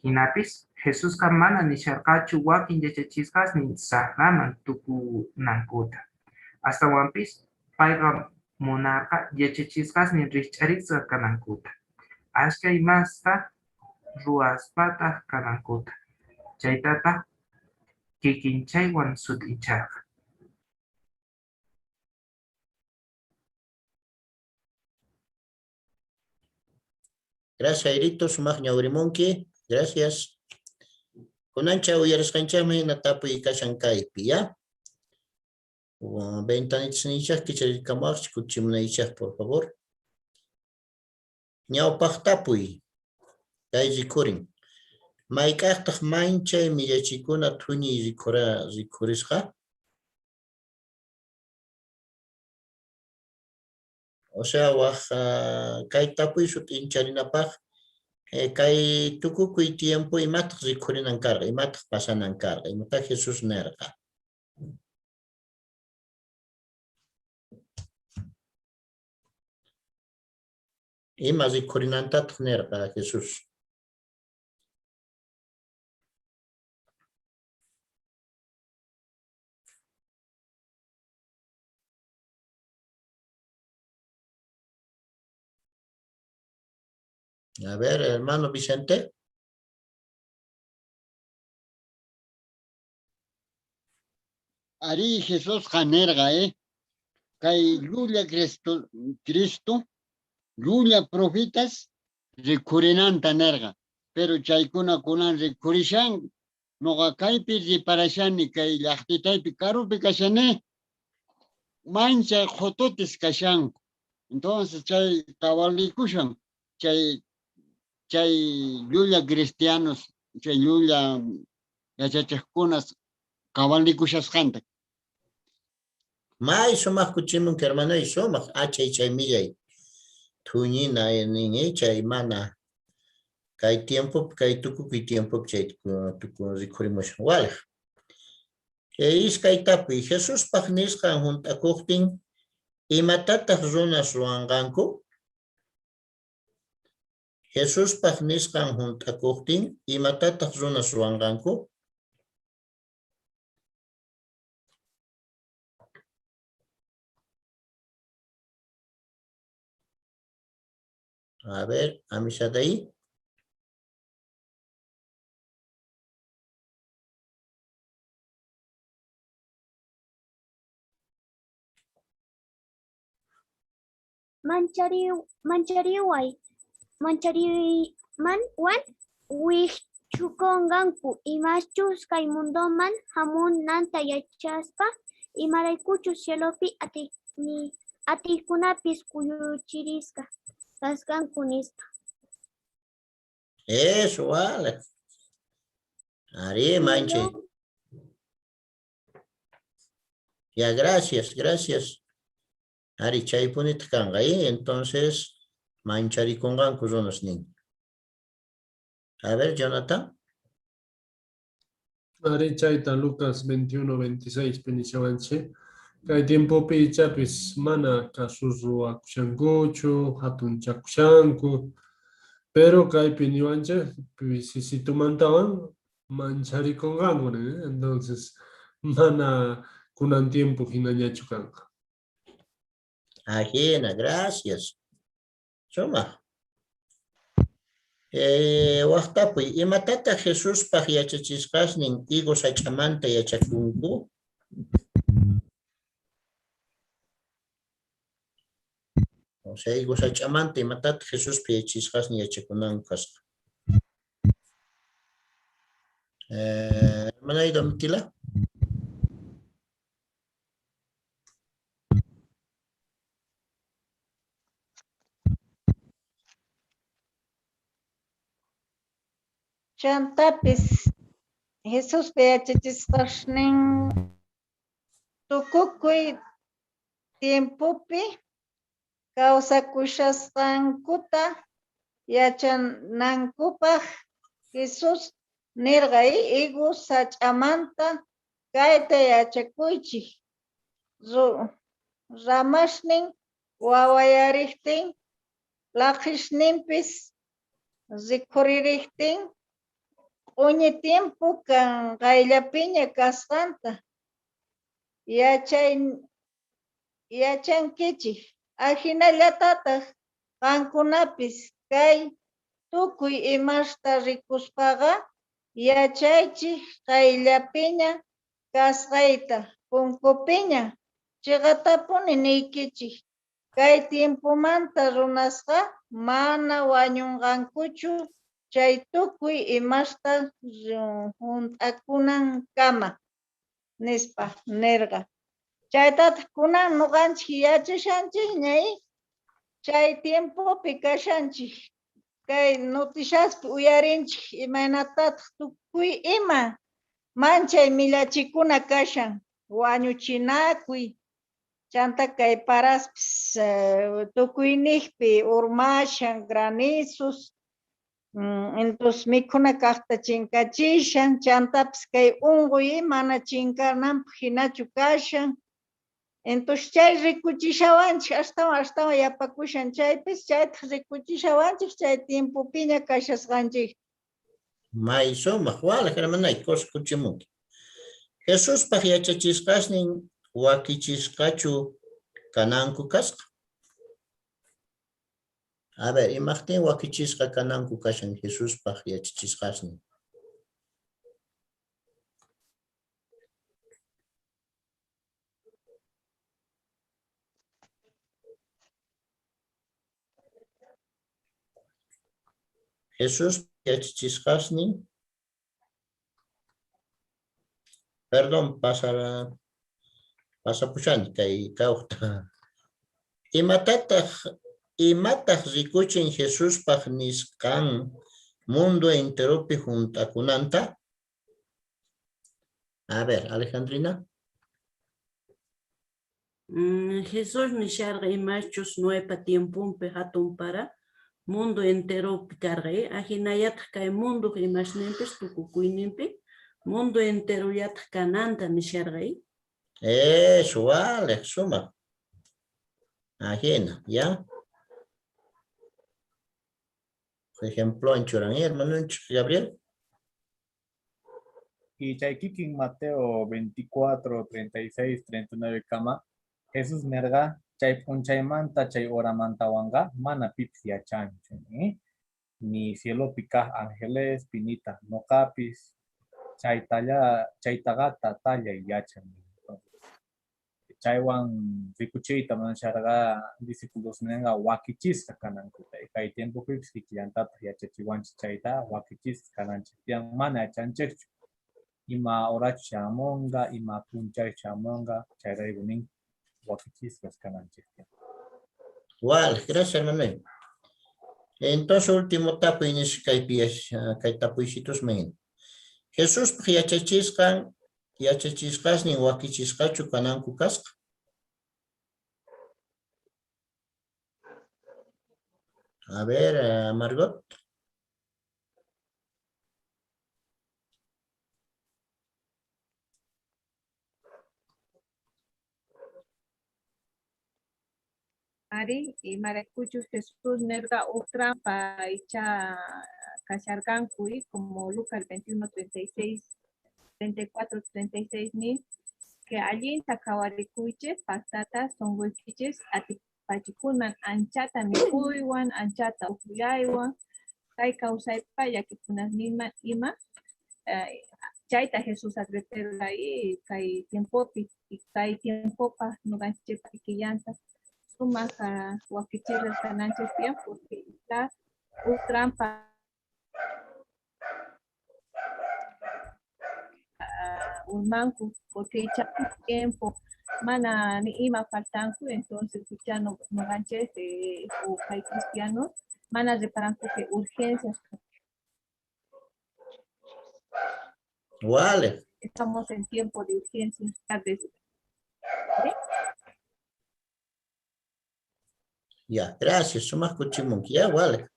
Jinapis Jesusqa mana nisharqachu wakin yachachisqasnin sajraman tukunankuta. Astawanpis payqa munarqa yachachisqasnin rijch'arisqa kanankuta, ashkha imasta ruwaspataj kanankuta. Chaytataj kikinchaywan sut'incharqa. Gracias, Jairito, sumaq ñawirimunki. Gracias. Kunancha uyarisqanchikman hina tapuy kashan kaypi, ya? Ventanitas kicharikamuwaqchik kutichimunaykichik, por favor. Ñawpaq tapuy, kay rikhurin. Mayk'aqtaq manchay millachikuna thuñiy rikhurisqa? O sea, waj kay tapuy sut'incharinapaj kay tukukuy tiempo imataq rikhurinan karqa, imataq pasanan karqa, imatá Jesús nerqa? Ima rikhurinantataq nerqa Jesús? A ver, hermano Vicente. Arí, Jesusqa nerqa, kay llulla Cristo, llulla profetas rikhurinanta nerqa. Pero chaykuna kunan rikhurishan, noqa kaypi reparashani, kay llaqtitaypi karupi kashani, manchay qhototis kashanku. Entonces chay kawalikushan, chay llulla cristianos, chay llulla yachachejkunas kawalikushasqanta. May sumaq kuchimunki, hermanoy, sumaq achay chay millay thuñina nin, chay mana kay tiempopi, kay tukukuy tiempopi chay rikhurimushan. Walej. Iskay tapuy, Jesuspaj nisqan junt'akojtin, imatataj runas ruwanqanku? Jesuspaj nisqan junt'akojtin, imatataj runas ruwanqanku? A ver, Amisadai. Manchariway. manchariywan wijch'ukonqanku, imaschus kay mundoman jamunanta yachaspa, imaraykuchus cielopi atiykunapis kuyuchirisqa kasqanku, nispa. Eso, vale. Ari, manchay. Ya, gracias, gracias. Ari, chaypunitaq kanqa, ¿eh? Entonces, mancharikunqanku runas nin. A ver, Jonathan. Ari, chayta Lucas 21, 26 pinishawanchik. Kay tiempopi ichapis mana kasus ruwakushankuchu, hatunchakushanku, pero kaypi niwanchik pisisitumantawan mancharikunqanku, nin, entonces mana kunan tiempo hinañachu kanqa. Ajina, gracias. Sumaq. Waj tapuy, imatataq Jesuspaj yachachisqasnin higo sach'amanta yachakunku? O sea, higo sach'amanta imatataq Jesuspaj yachachisqasnin yachakunanku kasqa? Hermana Domitila. Chantapis Jesuspa yachachisqasnin tukukuy tiempopi kawsakushasqankuta yachanankupaj Jesús nerqa higo sach'amanta kayta yachakuychej, ramasnin wawayarejtin, laqhesninpis rikhurirejtin, q'oñi tiempo qayllapiña kasqanta yachankichej. Ajinallatataj qankunapis kay tukuy imasta rikuspaqa yachaychej qayllapiña kasqayta, punkupiña. Cheqatapuni niykichej, kay tiempomanta runasqa mana wañunqankuchu chay tukuy imasta junt'akunankama, nispa nerqa. Chaytataq kunan noqanchej yachashanchejña, chay tiempopi kashanchej, kay noticiaspi uyarinchej imaynatataq tukuy ima manchay millachikuna kashan, wañuchinakuy, chanta kay paraspis tukuynijpi urmashan, granizos, entonces mikhuna kajta chinkachishan, chantapis kay unquy mana chinkananpaj hinachu kashan. Entonces chay rikuchishawanchej astawan astawan yapakushan chaypis, chaytaj rikuchishawanchej chay tiempopiña kashasqanchej. May sumaq, walej hermanay, cosa kuchimunki. Jesuspaj yachachisqasnin wakichisqachu kananku kasqa? A ver, imajtin wakichisqa kananku kashan Jesuspaj yachachisqasnin? Jesús yachachisqasnin, perdón, pasapushani kay kawta. Imataj rikuchin Jesuspaj nisqan mundo enteropi junt'akunanta? A ver, Alejandrina. Jesús nisharqa imaschus Noepa tiemponpi jatun para mundo enteropi karqa, ajinallataj kay mundoj imasninpis tukukuyninpi mundo enterollataj kananta nisharqa. Eso, vale, suma. Ajina, ya. Ejemplo, churan, hermano Gabriel. Y chay kikin Mateo 24, 36, 39 kama, Jesús nerqa chay p'unchaymanta chay horamantawanqa mana pipis yachanchu, ni cielopi kaj ángeles pinita noqapis chaytaqa tatallay yachan. Entonces, Chaywan rikuchiyta munasharqa discipulosnenqa wakichisqa kanankuta. Kay tiempopipis kikillantataj yachachiwanchej chayta wakichisqa kananchej tiyan, mana yachanchejchu ima horachu chamunqa, ima p'unchay chamunqa, chayrayku nin wakichisqas kananchej tiyan. Wal, gracias hermano. Entonces último tapuy nisqa kaypi kay tapuysitusman. Jesuspaj yachachisqan yachachisqasnin wakichisqachu kananku kasqa? A ver, Margot. Ari, imaraykuchus Jesús nerqa uj trampa icha kasharqanku, y como Lucas 21, 36, 34, 36 nin, que allinta qhawarikuychej, pajtata sonqoykichis atipachikunman anchata mikhuywan, anchata ujyaywan, kay kawsaypa llakikunasninman ima. Chayta Jesús adverterqa y kay tiempopi, y kay tiempopaj noqanchejpa kikillanta sumaj wakichisqas kananchej tiyan, porque ichá uj trampa urmanku, porque ichá tiempo mana ni ima faltanku, entonces ichá noqanchej o kay cristianos mana reparanku que urgencias. Vale. Estamos en tiempo de urgencia. Tardes. Ya, gracias. Sumaq kutimunki. Ya, vale.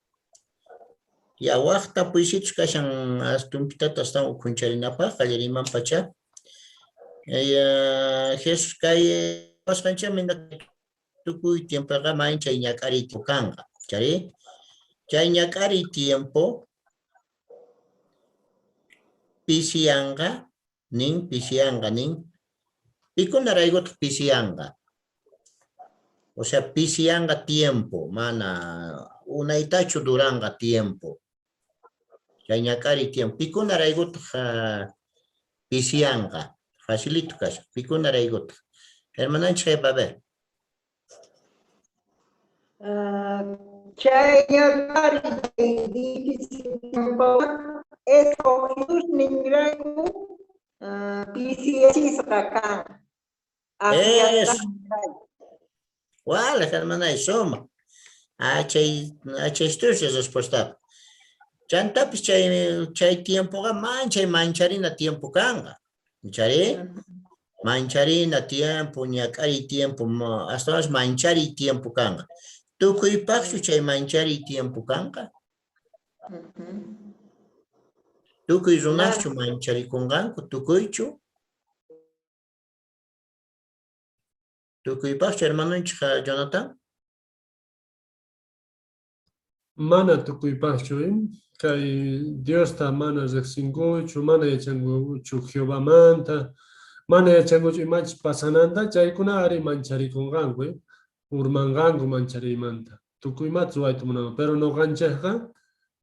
Ya, waj tapuysichus kashan tumpitata astawan ukhuncharinapaj qallariman pacha. Jesús kay pasqanchikmi tukuy tiempoqa manchay ñak'ariy tiempo kanqa. Chari? Chay ñak'ariy tiempo pisiyanqa nin, pisiyanqa nin. Pikunaraykutaq pisiyanqa? O sea, pisiyanqa tiempo, mana unaytachu duranqa tiempo. Chay ñak'ariy tiempo. Pikunaraykutaq pisiyanqa? Facilito kashan. Pikunaraykutaq? Hermananchik Eva, a ver. Chay ñak'ariy difícil tiempoqa escogidosninrayku pisiyachisqa kan. Eso. Wala, hermanay, suma. Chay chay respuesta. Chantapis chay chay tiempoqa manchay mancharina tiempo kanqa. Chari? Mancharina tiempo, ñak'ariy tiempo, astawanpis manchariy tiempo kanqa. Tukuypaqchu chay manchariy tiempo kanqa? Tukuy runaschu mancharikunqanku? Tukuychu? Tukuypaqchu hermanonchik Jonathan? Mana tukuypaqchu, kay Diosta mana rejsinkuchu, mana yachankuchu Jehovamanta, mana yachankuchu imachus pasananta, chaykuna ari mancharikunqanku, urmanqanku manchariymanta. Tukuy imata ruwayta munanku, pero noqanchejqa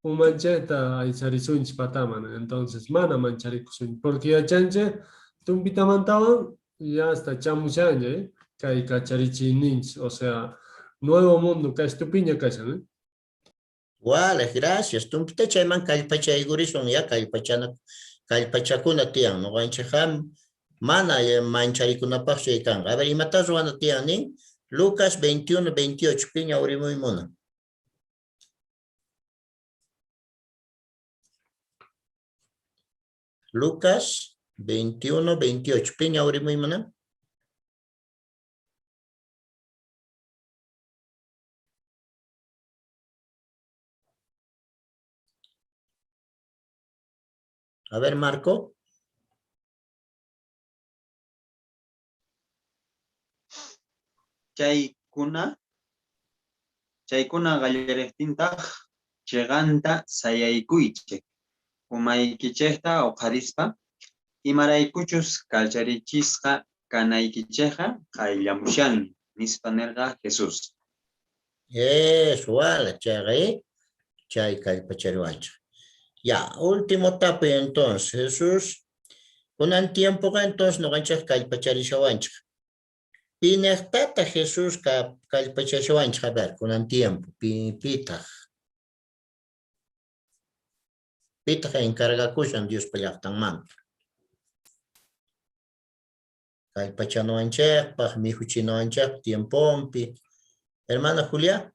umanchejta aysarisunchis pataman, entonces mana mancharikusunchis, porque yachanchej tumpitamantawan ya hasta chamushanña, kay kacharichiyninchis, o sea, nuevo mundo kashtupiña kashan. Wale, gracias. Tumpita chayman kallpachaykurisun, ya kallpachana kallpachakuna tiyan. Noqanchejqa mana mancharikunapaqchu chay kanqa. A ver, imata ruwana tiyan nin? Lucas 21, 28, piña urimuy munan. Lucas 21, 28, piña urimuy munan. A ver, Marco. Chaykuna chaykuna qallarejtintaj cheqanta sayaykuychej, umaykichejta oqharispa, imaraykuchus kacharichisqa kanaykichejqa qayllamushanña, nispa nerqa Jesús. Eso, wala, chayqa, chay kallpachariwanchej. Ya, último tapuy entonces, Jesús, kunan tiempoqa entonces noqanchej kallpacharishawanchej. Pinejtataj Jesús kallpachashawanchej? A ver, kunan tiempo, pitaj? Pitaj encargakushan Diospa llajtanmanta? Kallpachanawanchejpaj, mikhuchinawanchejpaj tiemponpi. Hermana Julia?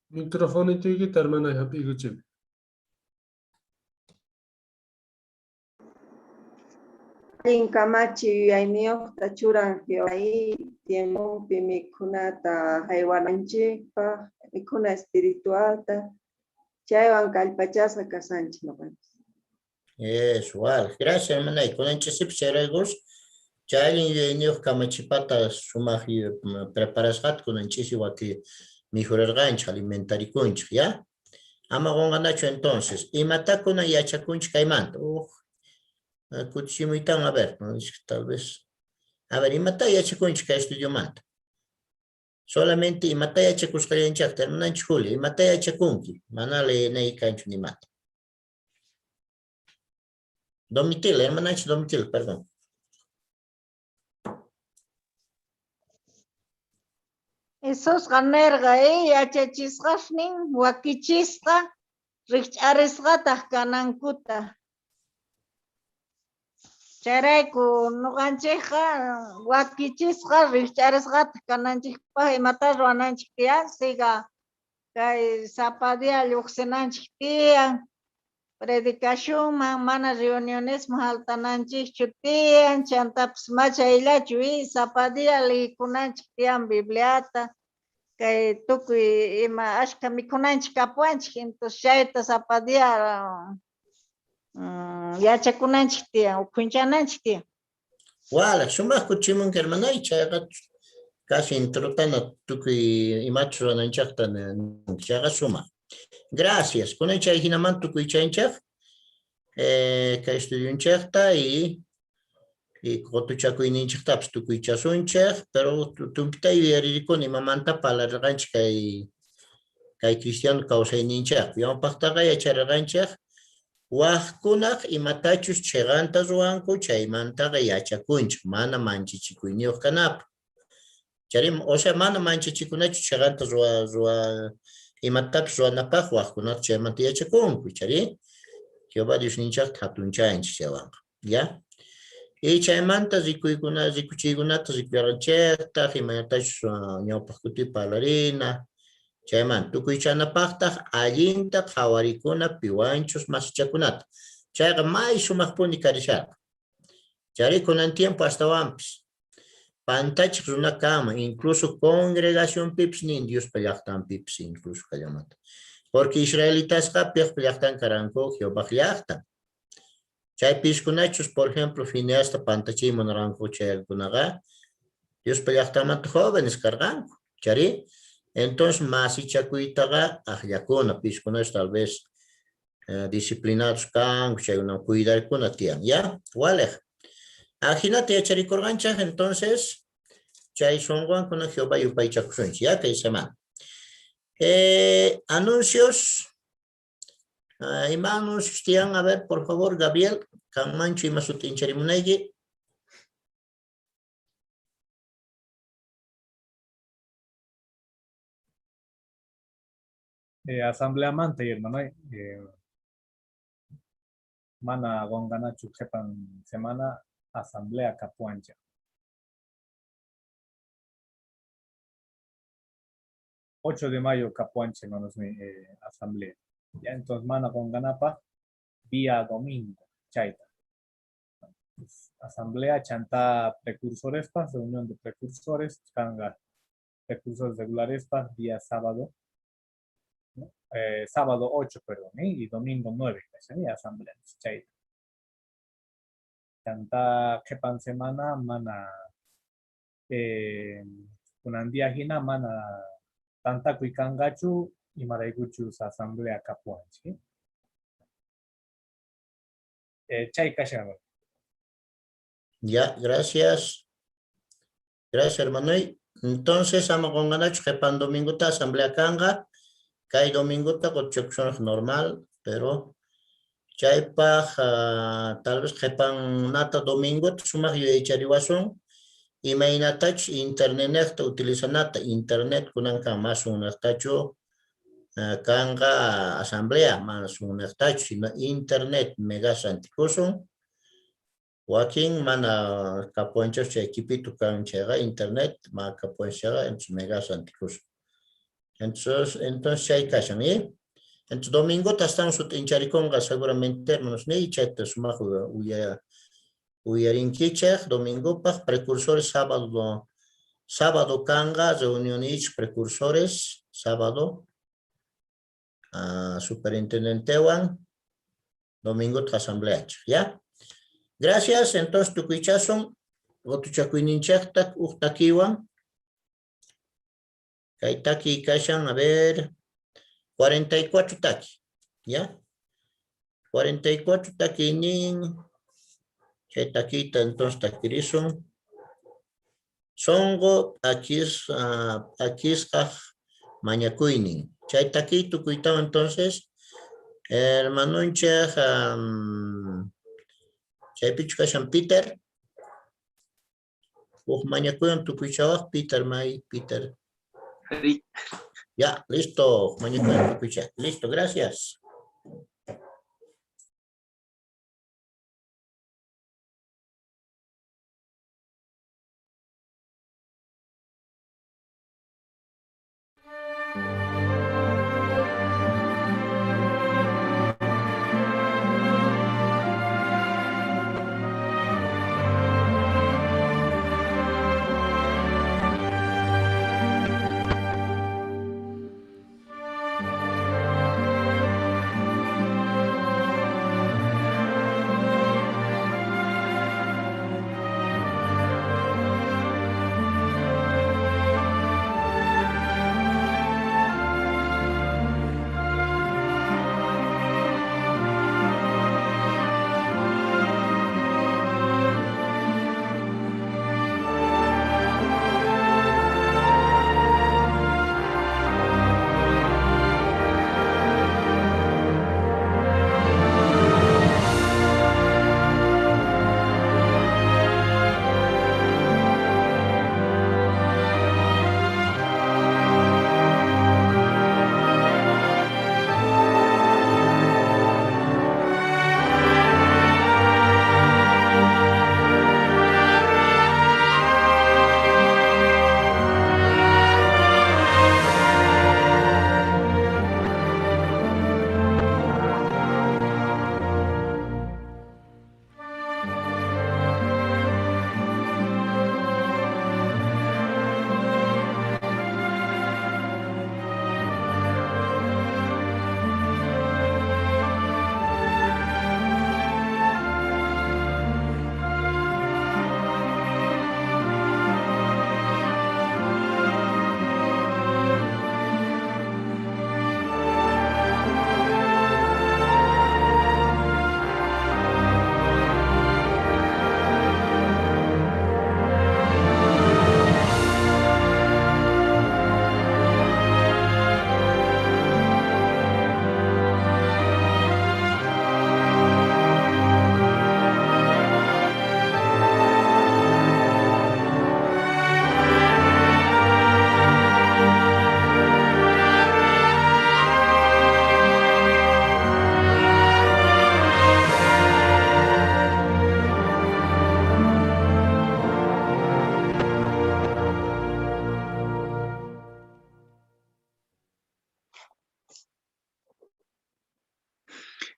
Microfonituykita hermana hap'iykuchik. Allin kamachi yuyayniyojta churan Jehová tiemponpi mikhunata jaywananchejpaj, mikhuna espiritualta, chaywan kallpachasqa kashanchej noqanchis. Eso, wal. Gracias, hermana. Kunan ch'isipis chayraykus chay allin yuyayniyoj kamachipata sumaj preparasqata kunan ch'isi waki mikhurerqanchej, alimentarikunchej, ya? Ama qonqanachu entonces. Imatá kunan yachakunchej kaymanta? Uj kutichimuytawan, a ver, tal vez. A ver, imatá yachakunchej kay estudiomanta? Solamente imatá yachakusqallanchejta, hermananchej Julia, imatá yachakunki? Mana leenay kanchu nimata. Domitila, hermananchej Domitila, perdón. Jesusqa nerqa, yachachisqasnin wakichisqa rijch'arisqataj kanankuta. Chayrayku noqanchejqa wakichisqa rijch'arisqataj kananchejpaj imata ruwananchej tiyan, siga kay sapa día llojsinanchej tiyan, predicacionman mana reunionesman faltananchejchu tiyan, chantapis machayllachu sapa día leekunanchej tiyan Bibliata, kay tukuy ima ashkha mikhunanchej kapuwanchej, entonces chayta sapa día yachakunanchej tiyan, ukhunchananchej tiyan. Wala, sumaj kutichimunki hermanay, chayqa casi introtana tukuy imachus ruwananchejta chayqa sumaj. Gracias. Kunan chay jinaman tukuy chanchej kay estudionchejta y qotuchakuyninchejtapis tukuychasunchej, pero tumpita yuyaririkuni imamanta parlarqanchej kay cristiano kawsayninchejpi. Ñawpajtaqa yacharqanchej Wajkunaj imatachus cheqanta ruwanku chaymantaqa yachakunchej mana manchachikuyniyoj kanapaj. Chayri, o sea, mana manchachikunachu cheqanta ruwa, ruwa, imatapis ruwanapaj wajkunata chaymanta yachakunku. Chayri, Jehová Diosninchejta jatunchanchej chaywanqa. Ya? Y chaymanta rikuykuna, rikuchiykunata rikullarqanchejtaj, imaynatachus ñawpaj kutipi parlarina. Chaymanta tukuychanapajtaj allinta qhawarikuna piwanchus masichakunata. Chayqa may sumajpuni karisharqa. Chayri kunan tiempo astawanpis pantachej runa kanman, incluso congregacionpipis nin Diospa llajtanpipis incluso kallanmanta. Porque israelitasqa piojpa llajtan karanku, Jehovaj llajtan. Chay piskunachus, por ejemplo, Fineasta pantachiy munarqanku chaykunaqa, Diospa llajtanmanta jóvenes karqanku. Chayri, entonces masichakuytaqa ajllakuna, piskunachus tal vez disciplinados kanku, chaykuna cuidarkuna tiyan, ya? Walej. Ajinata yacharikorqanchej, entonces, chay sonqowan kunan Jehová yupaychakusunchej, ya, kay semana. Anuncios. Ima anuncios tiyan? A ver, por favor, Gabriel, kanmanchu ima sut'incharimunayki? Asambleamanta, hermano, mana qonqanachu qhepan semana asamblea kapuwanchej. 8 de mayo kapuwanchej, hermanos, asamblea. Ya, entonces mana qonqanapaj día domingo, chayta. Asamblea chantá precursorespa, reunión de precursores, kanqa precursores regularespa, día sábado, ¿no? Sábado 8, perdón, y domingo 9, ¿sí? Asamblea, chayta. Chantá qhepan semana mana kunan día jina mana tantakuy kanqachu, imaraykuchus asamblea kapuwanchik. Chay kashan. Ya, gracias. Gracias, hermanoy. Entonces, ama qonqanachu qhepan domingota asamblea kanqa. Kay domingota qotuchakusunaj normal, pero Chaypaj tal vez qhepanata domingota sumaj yuyaychariwasun imaynatachus internetnejta utilizanata. Internet kunanka ma sunnejtachu kanqa asamblea, mana sunnejtachu, sino internet megas rantikusun. Wakin mana kapuwanchej chay equipito kan chayqa internet ma kapuwanchej chayqa entonces megas rantikusun. Entonces chay kashan, ¿eh? Entonces domingota astawan sut'incharikunqa seguramente hermanos niy, chayta sumaj uyarinkichej domingopaj. Precursores sábado kanqa reunionniychej precursores sábado superintendentewan, domingota asambleachej, ¿ya? Gracias, entonces tukuychasun qotuchakuyninchejta uj takiwan. Kay taki kashan, a ver, 44 taki, ¿ya? 44 takiynin, chay takiyta entonces takirisun. Sonqo p'akisqaj mañakuynin. Chay takiy tukuytawan entonces, hermanonchej, chaypichu kashan Peter? Uj mañakuywan tukuychawaj, Peter, may, Peter. Ya, listo, mañakuywan tukuycha. Listo, gracias.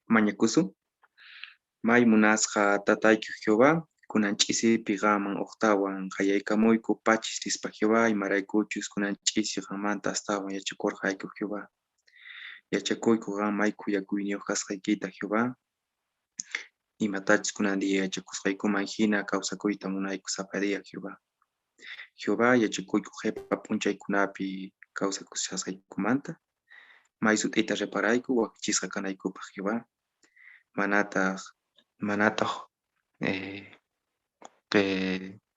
Mañakusun. May munasqa tatayku Jehová, kunan ch'isipi qanman uqtawan qayaykamuyku pachis nispa Jehová, imaraykuchus kunan ch'isi qanmanta astawan yachakurqayku Jehová. Yachakuyku qan may khuyakuyniyuq kasqaykita Jehová. Imatachus kunan día yachakusqaykuman hina kawsakuyta munayku sapa día Jehová. Jehová, yachakuyku qhipa p'unchaykunapi kawsakushasqaykumanta. May sut'ita reparayku wakichisqa kanaykupaq Jehová. Manataq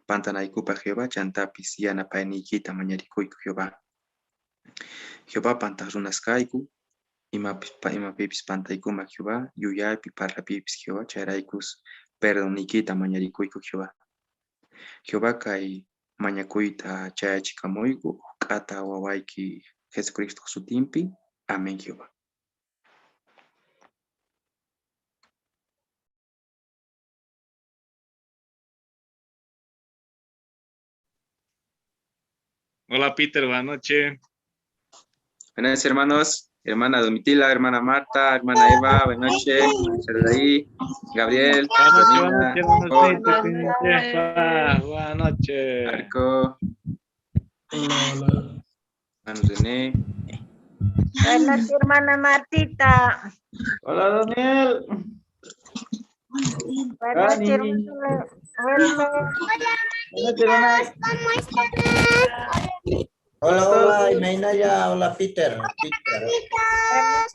pantanaykupaq Jehová, chantapis yanapayniykita mañarikuyku Jehová. Jehová pantaq runas kayku, Imapis imapipis pantaykuman Jehová, yuyaypi parlapipis Jehová, chayraykus perdonniykita mañarikuyku Jehová. Jehová kay mañakuyta chayachikamuyku k'ata wawayki Jesucristo sutinpi. Amén, Jehová. Hola Peter, buenas noches. Buenas noches, hermanos. Hermana Domitila, hermana Marta, hermana Eva, buenas noches. Saraí, Gabriel, Buenas noches, Romina, buenas noches, Jorge, buenas noches, buenas noches. Marco, Hola, hola. hermano René. Buenas noches, hermana Martita. Hola, Daniel. Buenas noches, Dani. hermano. Hola. Buenas noches, hermana. ¿Cómo están? Hola, hola, Imainaya, hola, Peter. Peter.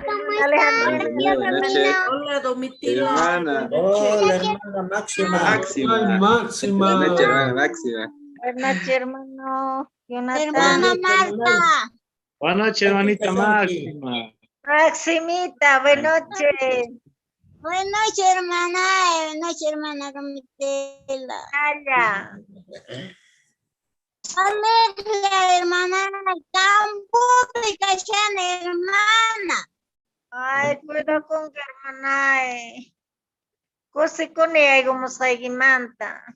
¿Cómo Alejandra. René, buenas noches. Hola, Domitila. Hermana. Hola, hermana Máxima. Máxima. Ay, Máxima. Buenas noches, hermana Máxima. Buenas noches, hermano. Jonathan. Hermana Marta. Buenas noches, hermanita Máxima. Maximita, buenas noches. Buenas noches, hermana. Buenas noches, hermana Domitila. Naya. Alegra, hermana. Tampoco kashani, hermana. Ay, cuidado con que hermana. Kusikuni aykumusqaykimanta.